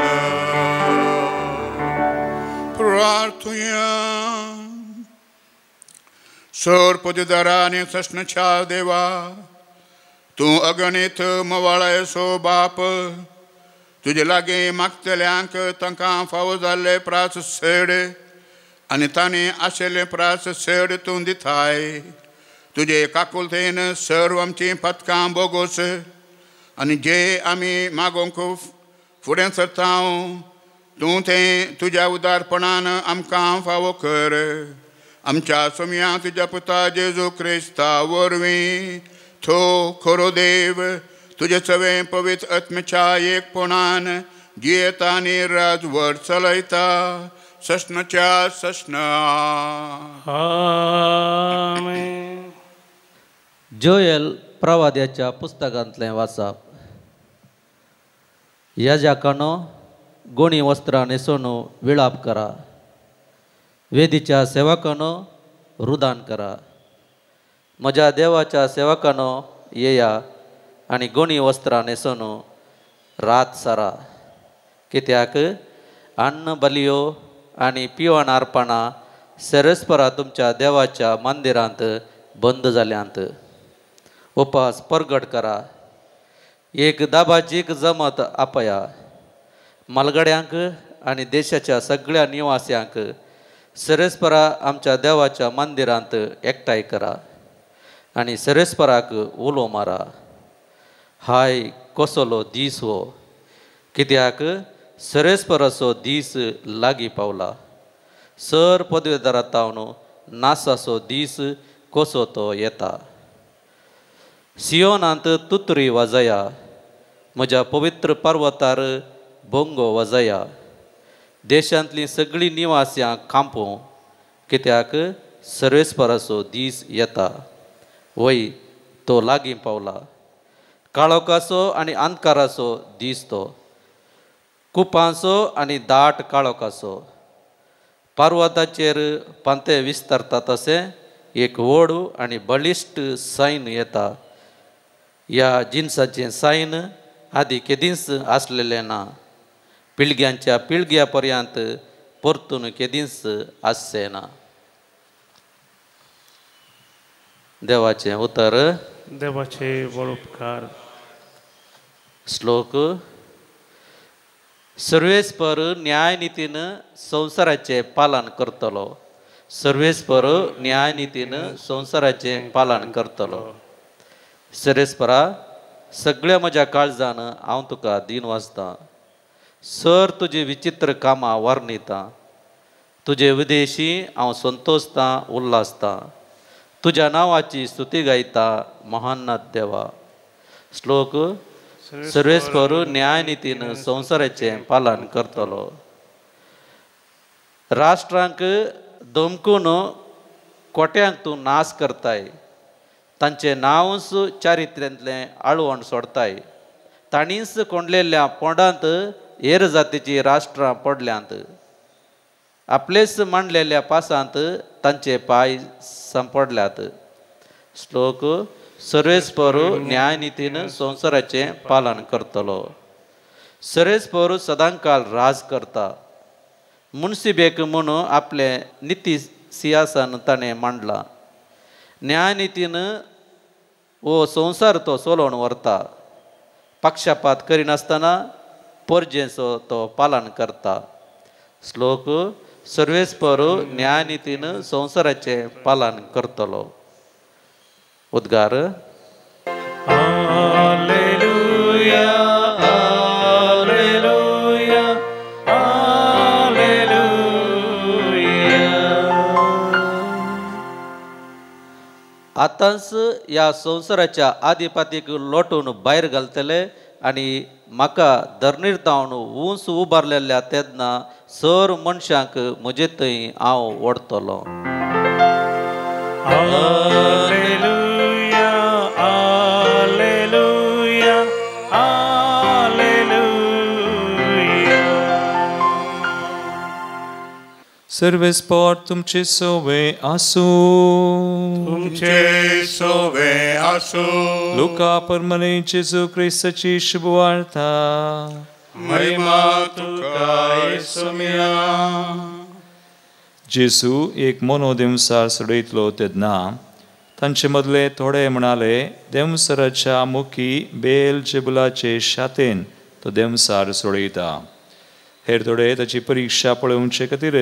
प्रार्थुया. सोर पदवीदारा आनी सस्नच्या देवा, तूं अगणीत मवाळायसो बाप तुजे लागीं मागतल्यांक तांकां फावो जाल्ले प्रास सेड आनी तांणी आशिल्ले प्रास सेड तूं दिताय. तुजे काकुलतेन सर्व आमचीं पथकां बोगोस आनी जे आमी मागोवंक फुडें सरता तूं तें तुज्या उदारपणान आमकां फावो कर. आमच्या सोम्या तुज्या पुता जेजू क्रिस्ता वरवीं थो खरो देव तुजे सवें पवित्र आत्म्याच्या एकपणान जियेता आनी राजवट चलयता सस्नाच्या सस्ना. आमेन. जोएल प्रवाद्याच्या पुस्तकांतलें वाचप. याजकांनो गोणी वस्त्रां न्हेसून विळाप करा, वेदीच्या सेवकांनो रुदान करा, म्हज्या देवाच्या सेवकांनो येया आनी गोणी वस्त्रां न्हेसून रात सारा. कित्याक अन्न बलियो आनी पिवण अर्पणां सेरेस्परा तुमच्या देवाच्या मंदिरांत बंद जाल्यांत. उपास परगट करा, एक दाबाजीक जमत आपया, मालगड्यांक आनी देशाच्या सगळ्या निवास्यांक सेरेस्परा आमच्या देवाच्या मंदिरांत एकठांय करा आनी सेरेस्पराक उलो मारा. हाय कसलो दीस हो, कित्याक सेरेस्पराचो दीस लागीं पावला. सर पदवेदारा तावन नासाचो दीस कसो तो येता. सियोनांत तुतरी वाजया, म्हज्या पवित्र पर्वतार बोंगो वाजया. देशांतलीं सगळीं निवास्यां कांपूं, कित्याक सर्वेस्पराचो दीस येता. वय तो लागीं पावला. काळोखाचो आनी अंधकाराचो दीस तो, कुपांचो आनी दाट काळोखाचो. पर्वताचेर पांते विस्तारता तशें एक व्हड आनी बळिश्ट सायन येता. ह्या जिनसाचें सायन आदी केदींच आसलेलें ना, पिळग्यांच्या पिळग्या पर्यंत परतून केदींच आसचें ना. देवाचें उतर. देवाचे व्हड उपकार. श्लोक. सर्वेस्पर न्यायनितीन संवसाराचें पालन करतलो. सर्वेस्पर न्यायनितीन संवसाराचें पालन करतलो. सर्वेस्परा सगळ्या म्हज्या काळजान हांव तुका दीन वाचतां. सर तुजी विचित्र कामां वर्णिता. तुजे विदेशी हांव संतोषतां उल्हासतां. तुज्या नांवाची स्तुती गायता महान देवा. श्लोक. सर्वेस्पर न्यायनितीन संवसाराचें पालन करतलो. राष्ट्रांक दमकून कोट्यांक तूं नाश करताय. तांचें नांवच चारित्र्यांतलें आळवण सोडताय. तांणीच कोंडलेल्या पोंडांत हेर जातीचीं राष्ट्रां पडल्यांत. आपलेच मांडलेल्या पासांत तांचे पांय सांपडल्यात. श्लोक. सर्वेस्पर न्यायनितीन संवसाराचें पालन करतलो. सर्वेस्पर सदांकाल राज करता. मुन्सिबेक म्हूण आपलें निती सिंहासन ताणें मांडलां. न्यायनितीन हो संवसार तो चलोवन व्हरता. पक्षपात करिनासतना परजेचो तो पालन करता. श्लोक. सर्वेस्पर न्यायनितीन संवसाराचें पालन करतलो. उद्गार. Hallelujah hallelujah hallelujah. आतांच ह्या संवसाराच्या आदिपातीक लोटून भायर घालतले आनी म्हाका धरणीर तावन उंच उबारलेल्या तेन्ना सर मनशांक म्हजे थंय हांव ओडटलो. Hallelujah hallelujah hallelujah. सर्वेस्पर तुमचे सोवे आसूं. तुमचे सोवे आसूं. लुका परमने जेजू क्रिस्ताची शुभवार्ता. महिमा तुका येसुम्या. जेजू एक मोनो देवसार सोडयतलो तेन्ना तांचे मदले थोडे म्हणाले, देंवसराच्या मुखी बेल जेबुलाचे शातेन तो देंवसार सोडयता. हेर थोडे ताची परिक्षा पळोवचे खातीर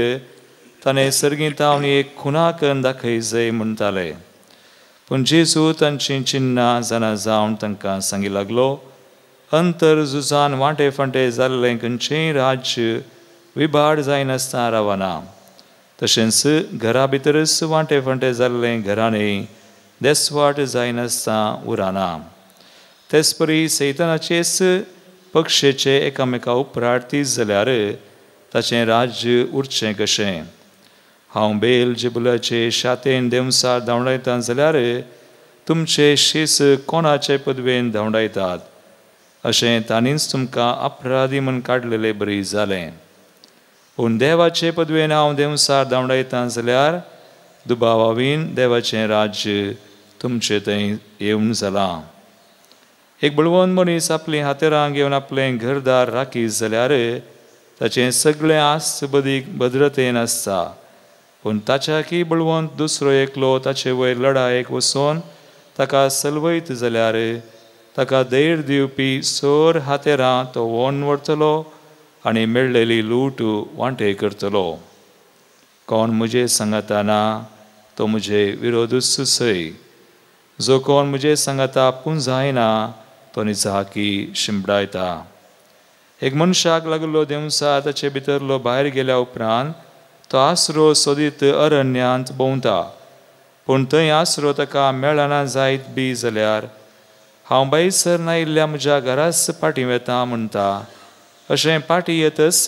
ताणें सर्गींत एक खुनाकन दाखय जाय म्हणटाले. पूण जेजू तांची चिन्नां जाणा जावन तांकां सांगी लागलो, अंतर झुजान वांटे फांटे जाल्लें खंयचेंय राज्य विभाड जायनासतना रावना. तशेंच घरा भितरच वांटे फांटे जाल्लें घराणें देसवाट जायनासतना उरना. तेच परी सैतानाचेच पक्षेचे एकामेका उपरार्तीस जाल्यार ताचें राज्य उरचें कशें? हांव बेल जेबुलाचे शातेन देंवसार धांवडायता जाल्यार तुमचे शीस कोणाचे पदवेन धांवडायतात? अशें तांणीच तुमकां अपराधी म्हूण काडलेले बरी जालें. पूण देवाचे पदवेन हांव देंवसार धांवडायता जाल्यार दुबावावीन देवाचें राज्य तुमचे थंय येवन जालां. एक बळवंत मनीस आपलीं हातेरां घेवन आपलें घरदार राखी जाल्यार ताचें सगळें आस्त बदीक भद्रतेन आसता. पूण ताच्याकी बळवंत दुसरो एकलो ताचे वयर लडायेक वचोन ताका सलवयत जाल्यार ताका धैर्य दिवपी सोर हातेरां तो वोन व्हरतलो आनी मेळ्ळेली लूट वांटे करतलो. कोण म्हजे सांगाता ना तो म्हजे विरोधूच सय. जो कोण म्हजे सांगाता पुंजायना तो निजाकी शिंपडायता. एक मनशाक लागलो देंवसार ताचे भितरलो भायर गेल्या उपरांत तो आसरो सोदीत अरण्यांत भोंवता. पूण थंय आसरो ताका मेळना जायत बी जाल्यार हांव बायसर नायिल्ल्या म्हज्या घराच फाटीं वेता म्हणटा. अशें फाटीं येतच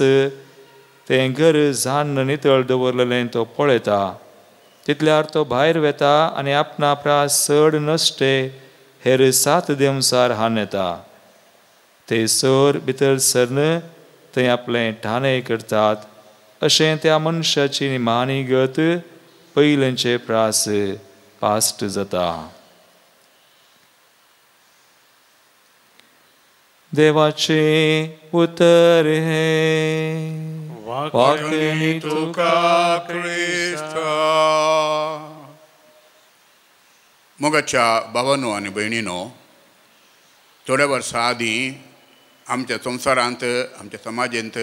तें घर झान्न नितळ दवरलेलें तो पळयता. तितल्यार तो भायर वेता आनी आपणा प्रास चड नश्टे हेर 7 देंवसार हान येता. ते सर भितर सरन थंय आपलें ठाणें करतात. अशें त्या मनशाची निमाणी गत पयलेंचे प्रास पास्ट जाता. देवाचें उतर हें. वाकणी तुका क्रिस्ता. मोगाच्या भावानो आनी भयणीनो, थोड्या वर्सां आदीं आमच्या संवसारांत, आमच्या समाजेंत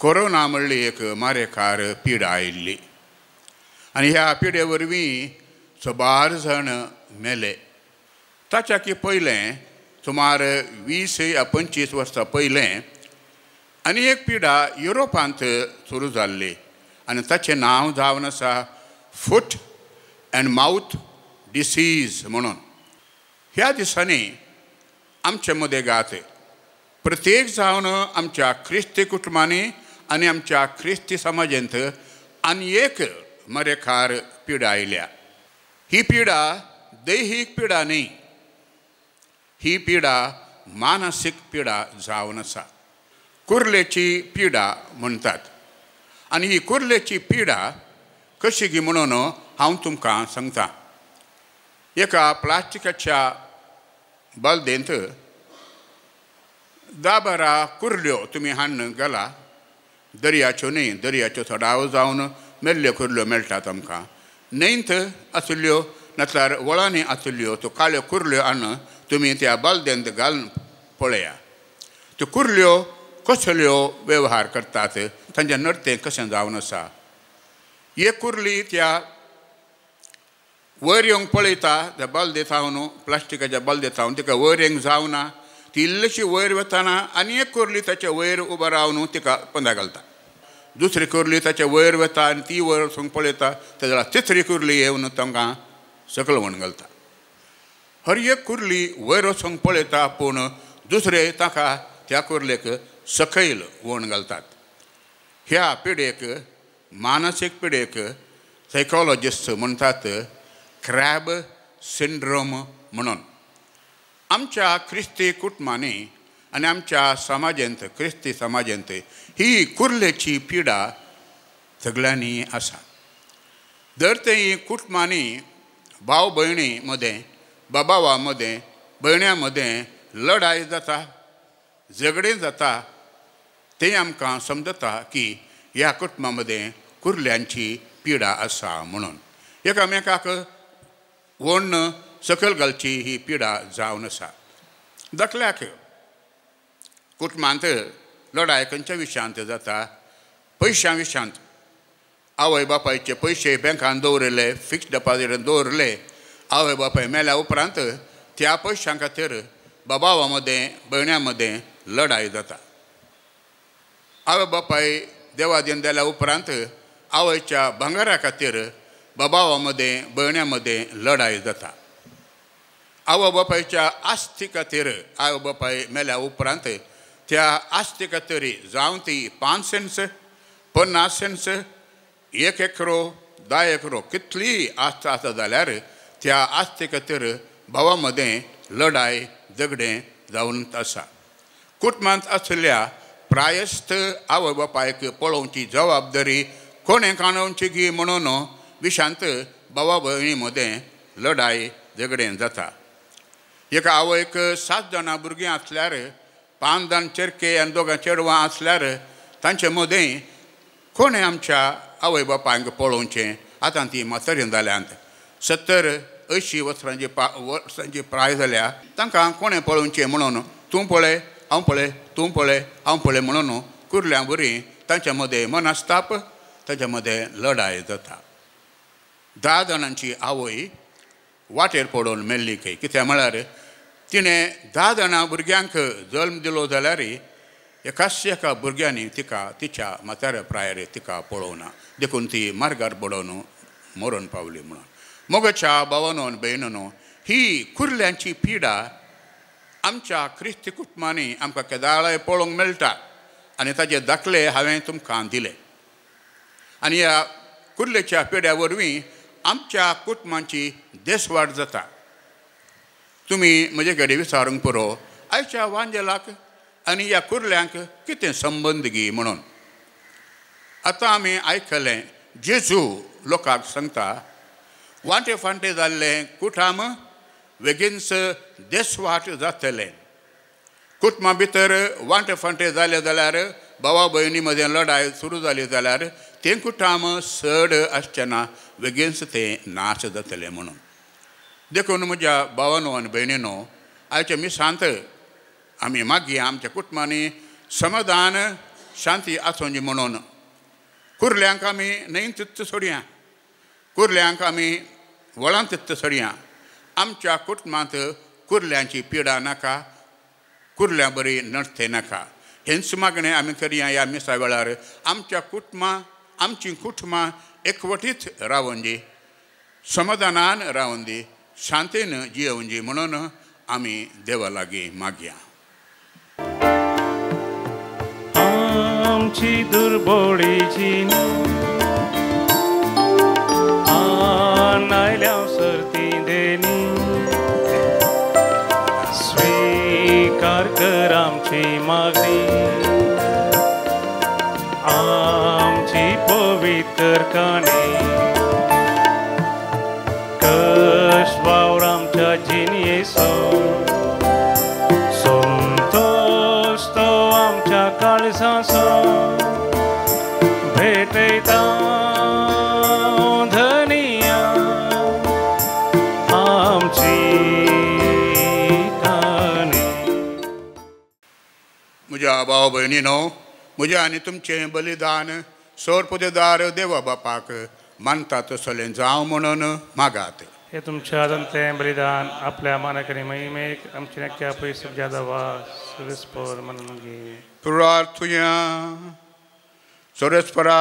कोरोना म्हणली एक मारेकार पिडा आयिल्ली आनी ह्या पिडे वरवीं सबार जाण मेले. ताच्याकी पयलें सुमार 20 या 25 वर्सां पयलें आनी एक पिडा युरोपांत सुरू जाल्ली आनी ताचें नांव जावन आसा फूट अँड मावथ डिसीज म्हणून. ह्या दिसांनी आमचे मदें गात प्रत्येक जावन आमच्या क्रिस्ती कुटुंबांनी आनी आमच्या क्रिस्ती समाजेंत आनी एक मरेखार पिडा आयल्या. ही पिडा दैहीक पिडा न्ही, ही पिडा मानसीक पिडा जावन आसा. कुर्लेची पिडा म्हणटात आनी ही कुर्लेची पिडा कशी गी म्हणून हांव तुमकां सांगता. एका प्लास्टिकाच्या बालदेंत 10-12 कुर्ल्यो तुमी हाडून घाला. दर्याच्यो न्ही, दर्याच्यो थोडाव जावन मेल्ल्यो कुर्ल्यो मेळटात आमकां. न्हंयत आशिल्ल्यो नासल्यार वळांनी आशिल्ल्यो त्यो काळ्यो कुर्ल्यो हाडून तुमी त्या बालदेंत घालून पळया. त्यो कुर्ल्यो कसल्यो वेव्हार करतात, तांचें नर्तें कशें जावन आसा. एक कुर्ली त्या वयर येवंक पळयता, त्या बालदे थावन, प्लास्टिकाच्या बालदे थावन तिका वयर येवंक जावना. ती इल्लीशी वयर वतना आनी एक कुर्ली ताच्या वयर उबो रावन तिका पंदा घालता. दुसरी कुर्ली ताच्या वयर वता आनी ती वयर वचूंक पळयता. त्या जाल्यार तिसरी कुर्ली येवन तांकां सकयल वण घालता. हर एक कुर्ली वयर वचूंक पळयता पूण दुसरे ताका त्या कुर्लेक सकयल वण घालतात. ह्या पिडेक, मानसीक पिडेक सायकोलॉजिस्ट म्हणटात क्रॅब सिंड्रोम म्हणून. आमच्या क्रिस्ती कुटुंबांनी आनी आमच्या समाजेंत, क्रिस्ती समाजेंत ही कुर्लेची पिडा सगळ्यांनी आसा. जर ते कुटुंबांनी भाव भयणी मदें, बाबावा मदें, भयण्यां मदें लडाय जाता, झगडें जाता, तें आमकां समजता की ह्या कुटुंबा मदें कुर्ल्यांची पिडा आसा म्हणून. एकामेकाक वण्ण सकयल घालची ही पिडा जावन आसा. दाखल्याक कुटुंबांत लडाय खंयच्या विशयांत जाता? पयशां विशयांत. आवय बापायचे पयशे बँकान दवरिल्ले, फिक्स्ड डिपॉझिटान दवरिल्ले, आवय बापाय मेल्या उपरांत त्या पयशां खातीर बाबावा मदें भयण्यां मदें लडाय जाता. आवय बापाय देवादीन जाल्या उपरांत आवयच्या भांगरा खातीर बाबावा मदें भयण्यां मदें लडाय जाता. आवय बापायच्या आस्ती खातीर आवय बापाय मेल्या उपरांत त्या आस्ती खातीर जावं ती 5 सेंट्स, 50 सेंट्स, 1 एकरो, 10 एकरो कितलीय आस्त आसा जाल्यार त्या आस्ती खातीर भावा मदें लडाय झगडें जावन आसा. कुटुंबांत आशिल्ल्या प्रायस्त आवय बापायक पळोवची जबाबदारी कोणें काणोवची गी म्हणून विशांत भावा भयणी मदें लडाय झगडें जाता. एका आवयक 7 जाणां भुरगीं आसल्यार, 5 जाण चेरके आनी 2 चेडवां आसल्यार तांचे मदें कोणें आमच्या आवय बापायक पळोवचें? आतां ती म्हातारी जाल्यांत, 70-80 वर्सांची प्राय जाल्या, तांकां कोणें पळोवचें म्हणून तूं पळय हांव पळय, तूं पळय हांव पळय म्हणून कुर्ल्या बरी तांच्या मदें मनस्ताप, तांच्या मदें लडाय जाता. 10 जाणांची आवय वाटेर पडून मेल्ली खंय. कित्याक म्हळ्यार तिणें 10 जाणां भुरग्यांक जल्म दिलो जाल्यार एकाच एका भुरग्यांनी तिका तिच्या म्हाताऱ्या प्रायर तिका पळोवना, देखून ती मार्गार पडोवन मरण पावली म्हणून. मोगाच्या भावानो आनी भयणीनो, ही कुर्ल्यांची पिडा आमच्या क्रिस्ती कुटुंबांनी आमकां केदाळाय पळोवंक मेळटा आनी ताजे दाखले हांवें तुमकां दिले. आनी ह्या कुर्लेच्या पिड्या वरवीं आमच्या कुटुंबांची देसवाड जाता. तुमी म्हजे कडेन विचारूंक पुरो, आयच्या वांजेलाक आनी ह्या कुर्ल्यांक कितें संबंद गी म्हणून. आतां आमी आयकलें जेजू लोकांक सांगता, वांटे फांटे जाल्लें कुटाम वेगीनच देसवाट जातलें. कुटुंबा भितर वांटे फांटे जाले जाल्यार, भावा भयणी मदें लडाय सुरू जाली जाल्यार तें कुटाम चड आसचें ना, वेगीनच तें नाश जातलें म्हणून. देखून म्हज्या भावानो आनी भयणीनो, आयच्या मिसांत आमी मागीर आमच्या कुटुंबांनी समाधान शांती आसोवची म्हणून. कुर्ल्यांक आमी न्हंयत तित्त सोडया, कुर्ल्यांक आमी वळांत तित्त सोडया. आमच्या कुटुंबांत कुर्ल्यांची पिडा नाका, कुर्ल्यां बरी नडते नाका. हेंच मागणें आमी करया ह्या मिसा वेळार. आमच्या कुटुंबां, आमचीं कुटुंबां एकवटीत रावंदी, समाधानान रावंदी, शांतीन जियोवंदी म्हणून आमी देवा लागीं मागया. आमची दुर्बोळीची आयल्या सर्ती देनी, स्वीकार कर आमची मागणी, आमची पवित्र काणी, कश्ट वावर आमच्या जिणयेचो, संतोश तो आमच्या काळजाचो, भेटयता धनिया आमची काणी. म्हज्या भाव भयणीनो, म्हजें आनी तुमचें बलिदान सोरपुदेदार देवा बापाक मानता तसलें जावं म्हणून मागात. हे तुमच्या हातान तें बलिदान आपल्या मानाक आनी महिमेक आमची नक्की पयस जादा सुरेस्पोर म्हणून घे. प्रार्थुया. सोरेस्परा,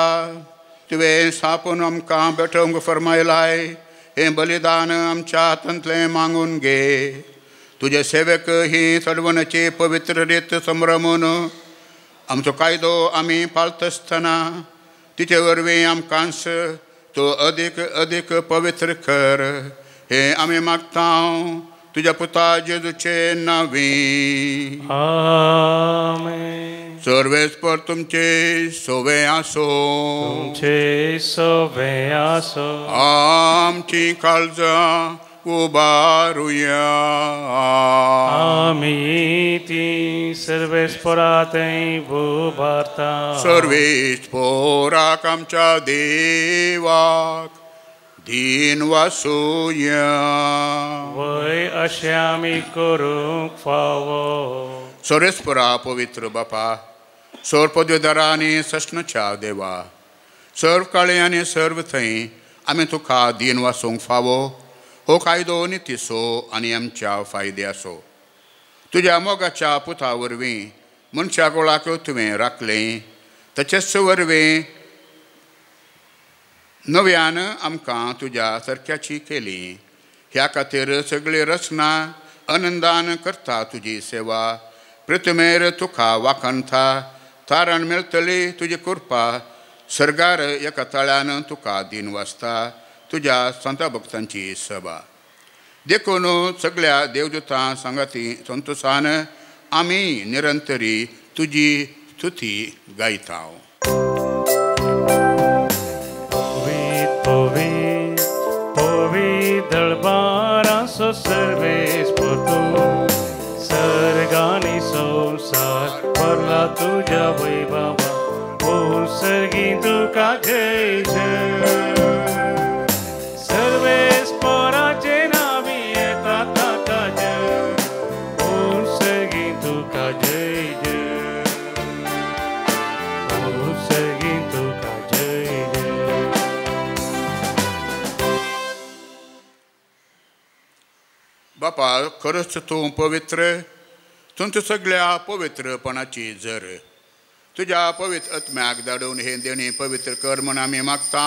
तुवें सापून आमकां बेठोवंक फर्मायलाय, हें बलिदान आमच्या हातांतलें मागून घे. तुजे सेवेक ही चडवणाची पवित्र रीत संभ्रमून आमचो कायदो आमी पाळतासतना तिचे वरवीं आमकांच तो अदीक अदीक पवित्र कर, हें आमी मागता तुज्या पुता जेजूचे नांवी. आमेन. सर्वेस्पर तुमचे सोवे आसो, तुमचे सोवे आसो. आमची काळजां उबारुया. आमी ती सर्वेस्परा थंय उबारता. सर्वेस्पराक आमच्या देवाक दीन वासुया. वय अशें आमी करूंक फावो. सोरेस्परा पवित्र बापा, सोर पदवेदारा आनी सस्नच्या देवा, सर्व काळे आनी सर्व थंय आमी तुका दीन वासूंक फावो. हो कायदो नितीसो आनी आमच्या फायद्याचो. तुज्या मोगाच्या पुता वरवीं मनशा गोळाक तुवें राखलें, तशेंच वरवीं नव्यान आमकां तुज्या सारक्याची केली. ह्या खातीर सगळी रचना आनंदान करता तुजी सेवा. प्रतिमेर तुका वाखणता तारण मेळटली तुजी कृपा. सर्गार एका तळ्यान तुका दीन वाचता तुज्या संता भक्तांची सभा. देखून सगळ्या देवदूतां सांगाती संतोषान आमी निरंतरी तुजी स्तुती गायता. पवित्र पवित्र दळबाराचो सर्वेस्पर तूं, सर्गांनी संवसार भरला तुज्या वैभवा, ओ सर्गी तुका जय जय. सर्वेस्पराचे नांवी येता ताका जय, ओ सर्गी तुका जय जय, ओ सर्गी तुका जय जय. बापा खरंच तूं पवित्र, तुमच्या सगळ्या पवित्रपणाची जर. तुज्या पवित्र आत्म्याक धाडून हे देणे पवित्र कर म्हूण आमी मागता.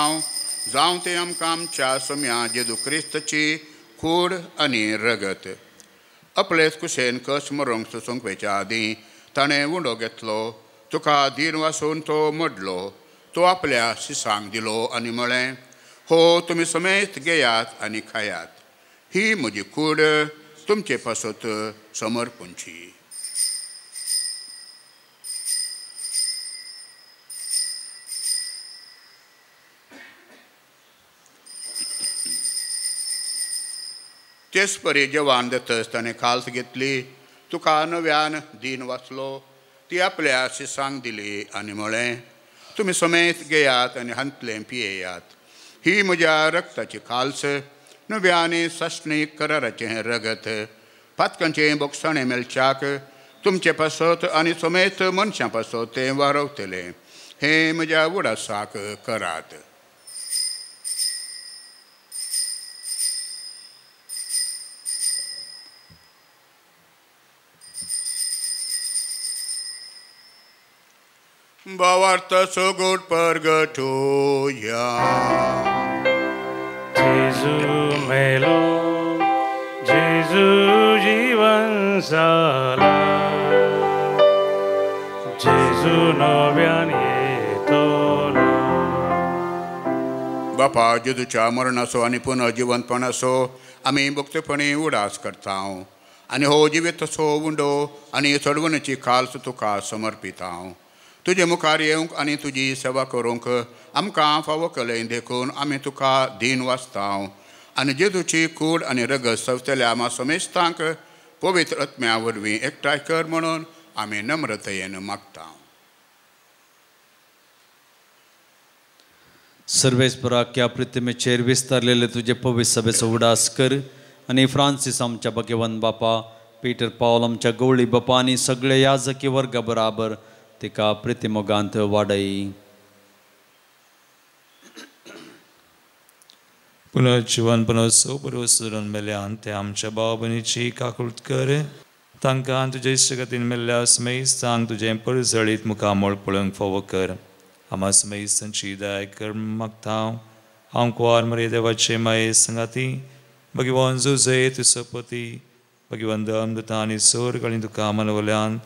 जावं तें आमकां आमच्या सोम्या जेजू क्रिस्ताची कूड आनी रगत. आपलेच कुशेन कस मरोंक सोसूंक वयच्या आदीं ताणें उंडो घेतलो, तुका दीन वासून तो मोडलो, तो आपल्या शिसांक दिलो आनी म्हळें, हो तुमी समेत घेयात आनी खायात, ही म्हजी कूड तुमचे पासत समर्पणची. तेच परी जेवण दितच ताणें खाल्स घेतली, तुका नव्यान दीन वाचलो, ती आपल्या शिसांक दिली आनी म्हळें, तुमी समेत घेयात आनी हांतलें पियेयात, ही म्हज्या रक्ताची खाल्स, नव्या आनी सासणीक कराराचें रगत, पातकांचें बोगसाणें मेळच्याक तुमचे पासत आनी समेत मनशां पासत तें वारवतलें. हें म्हज्या उडासाक करात. भावार्थ सगुण परगटोया. जेजू मेलो, जेजू जीवन जाला, जेजू नव्यान येतलो. बापा जेजूच्या मरणाचो आनी पुनर्जिवंतपणाचो आमी भक्तपणी उडास करता आनी हो जिवीताचो उंडो आनी चडवणेची खाल्स तुका समर्पिता. तुजे मुखार येवंक आनी तुजी सेवा करूंक आमकां फावो केलें देखून आमी तुका दीन वाचता आनी जेजूची कूड आनी रगत सवतल्या आमा समेस्तांक पवित्र आत्म्या वरवीं एकठांय कर म्हणून आमी नम्रतयेन मागता. सर्वेस्पराक ह्या पृथ्वीचेर विस्तारलेले तुजे पवित्र सभेचो उडास कर आनी फ्रांसीस आमच्या भगवंत बापा, पीटर पावल आमच्या गवळी बापा आनी सगळे याजकी वर्गा बराबर तिका प्रितिमोगांत वाडय. पुनर्जिवन पुनर्सो बरोसरून मेल्यान ते आमच्या भाव भयणीची काकूट कर. तांकां तुजे इश्टगतीन मेल्ल्या समेस्तांक तुजें परजळीत मुखामळ पळोवंक फावो कर. आमा समेस्तांची दया कर मागता. हांव कुवार मरे देवाचे माये संगाती भगवान जुजे तुसपती भगवान दमदता आनी सोर आनी तुका मनवल्यान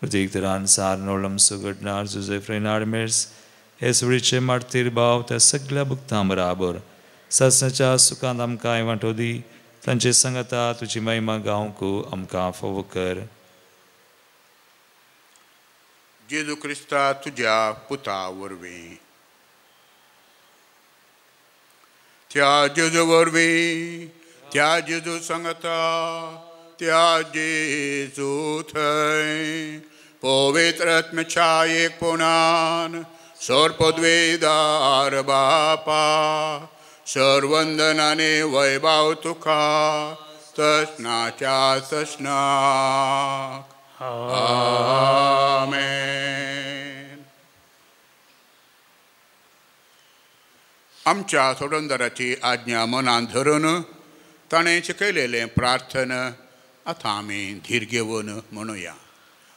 प्रत्येक तरान सार नोळम सुघडणार जुजे फ्रेनाड मेर्स हे सुळीचे मार्तीर भाव त्या सगळ्या भक्तां बराबर सासणाच्या सुखांत आमकां वांटो दी. तांचे सांगाता तुजी महिमा गावंक आमकां फावो कर. जेजू क्रिस्ता तुज्या पुता वरवीं, त्या जेजू वरवीं, त्या जेजू सांगता, त्या जेजू थंय पवित्र आत्म्याच्या एकपणान सर्वपदवीदार बापा, सर्वंदनाने वैभव तुका तसनाच्या तसनाक. आमेन. आमच्या सोडणदाराची आज्ञा मनान धरून ताणें शिकयलेलें प्रार्थना आतां आमी धीर घेवन म्हणुया.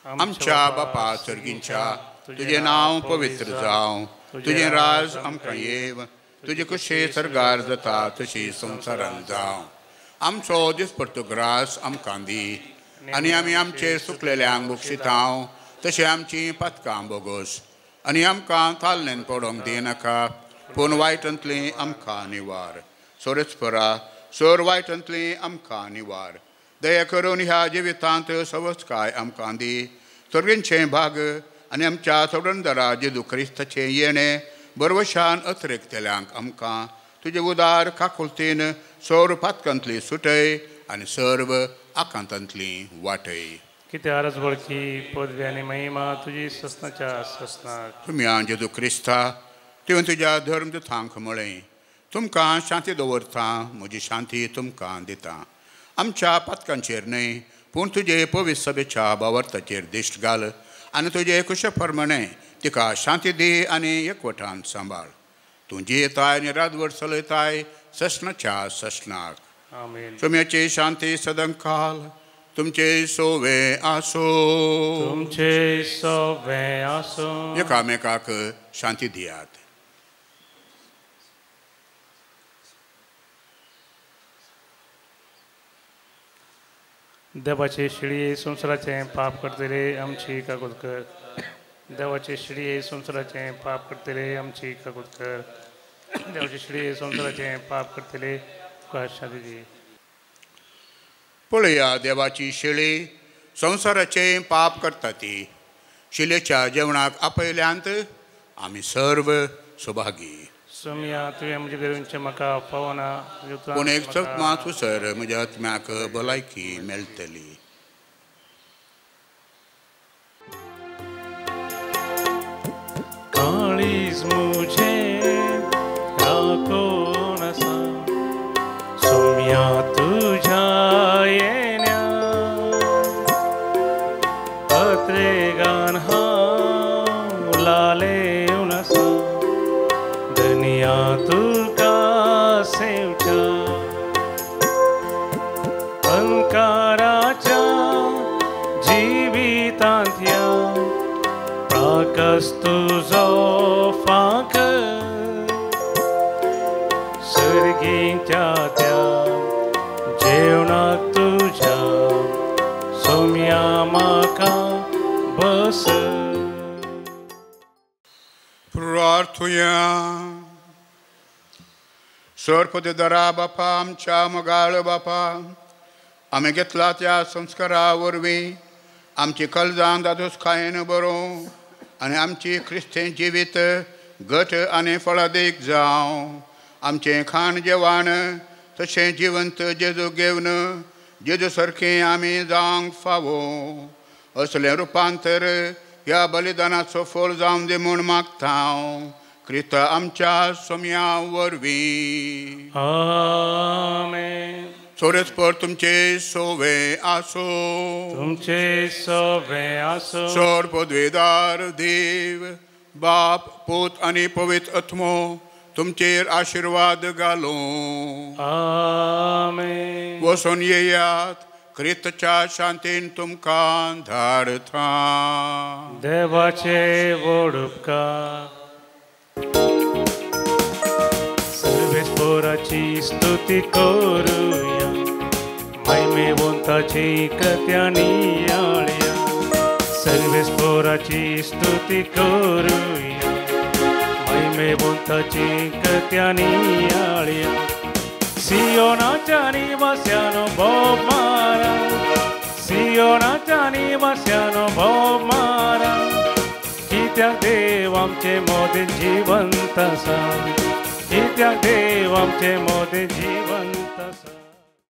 आमच्या बापा सर्गींच्या, तुजें नांव पवित्र जावं, तुजें राज आमकां येव, तुजे कशें सर्गार जाता तशी संवसारान जावं. आमचो दिसपडतो ग्रास आमकां दी आनी आमी आमचे सुकलेल्यांक बक्षितांव तशें आमची पातकां बोगोस आनी आमकां तालनेन पडोंक दिनाका, पूण वायटांतली आमकां निवार. सोरचपरा सोर वायटांतली आमकां निवार. दया करून ह्या जिवितांत सवस्काय आमकां दी. सर्गींचें भाग आनी आमच्या सोडणदारा जेजू क्रिस्ताचें येणें बरवशान अतिरेकतल्यांक आमकां तुजे उदार काकुलतीन सोर पातकांतली सुटय आनी सर्व आकांतांतली वाटय. कितें आरज वळखी पदवी आनी महिमा तुजी ससनाच्या ससनाक. तुमी जेजू क्रिस्ता तुवें तुज्या धर्म दुतांक म्हळें, तुमकां शांती दवरता, म्हजी शांती तुमकां दिता. आमच्या पातकांचेर न्हय पूण तुजे पवित्र सभेच्या बावर्ताचेर दिश्ट घाल आनी तुजे कुशे प्रमाणे तिका शांती दी आनी एकवटान सांबाळ. तूं जियेताय आनी रातभर चलयताय ससनाच्या ससनाक. आमेन. तुमची शांती सदांकाल तुमचे सोवे आसो. तुमचे सोवे आसो. एकामेकाक शांती दियात. देवाचे शिळये संवसाराचें पाप करतले आमची काकूत कर. देवाचे शिळये संवसाराचें पाप करतले आमची काकूत कर. देवाचे शिळये संवसाराचें पाप करतले तुका शांती दी. पळया देवाची शेळी संवसाराचें पाप करता ती. शिलेच्या जेवणाक आपयल्यांत आमी सर्व सौभागी. सोम्या तुवें म्हजे भितर म्हाका फावना, पूण एक चकमा तुसर म्हज्या आत्म्याक भलायकी मेळटली. काळीज म्हजें राखून आसा सोम्या तुज्या येण्या, अत्रेगान हांव लालेवन आसा धनिया तुका सेवच्या. अंकाराच्या जिवितांतल्या प्राकस तुजो फांक, सर्गीच्या त्या जेवणाक तुज्या सोम्या म्हाका बस. प्रार्थुया. सर्पदरा बापा आमच्या मोगाळ बापा, आमी घेतला त्या संस्कारा वरवीं आमची कलजां दादोसकायेन बरोवं आनी आमची क्रिस्ती जिवीत घट आनी फळादीक जावं. आमचें खाण जेवण तशें जिवंत जेजू घेवन जेजू सारकें आमी जावंक फावो असलें रुपांतर ह्या बलिदानाचो फळ जावन दी म्हूण मागता हांव क्रिस्त आमच्या सोम्या वरवीं. आमेन. सोरेस्पर तुमचे सोवे आसो. तुमचे सोवे आसो. सोर पदवेदार देव बाप पूत आनी पवित्र आत्मो तुमचेर आशिर्वाद घालूं. आमेन. वचून येयात, क्रिस्तच्या शांतीन तुमकां धाडता. देवाचे व्हड उपकार. सर्वेस्पोराची स्तुती करुया, महिमेवंताची कृत्या नियाळया. सर्वेस्पोराची स्तुती करुया, महिमेवंताची कृत्या नियाळया. सियोनाच्या निवास्यानो भोव मारा, सियोनाच्या निवास्यानो भोव मारा. कित्याक देव आमचे मोदें जिवंत आसा, कित्याक देव आमचे मोदें जिवंत आसा.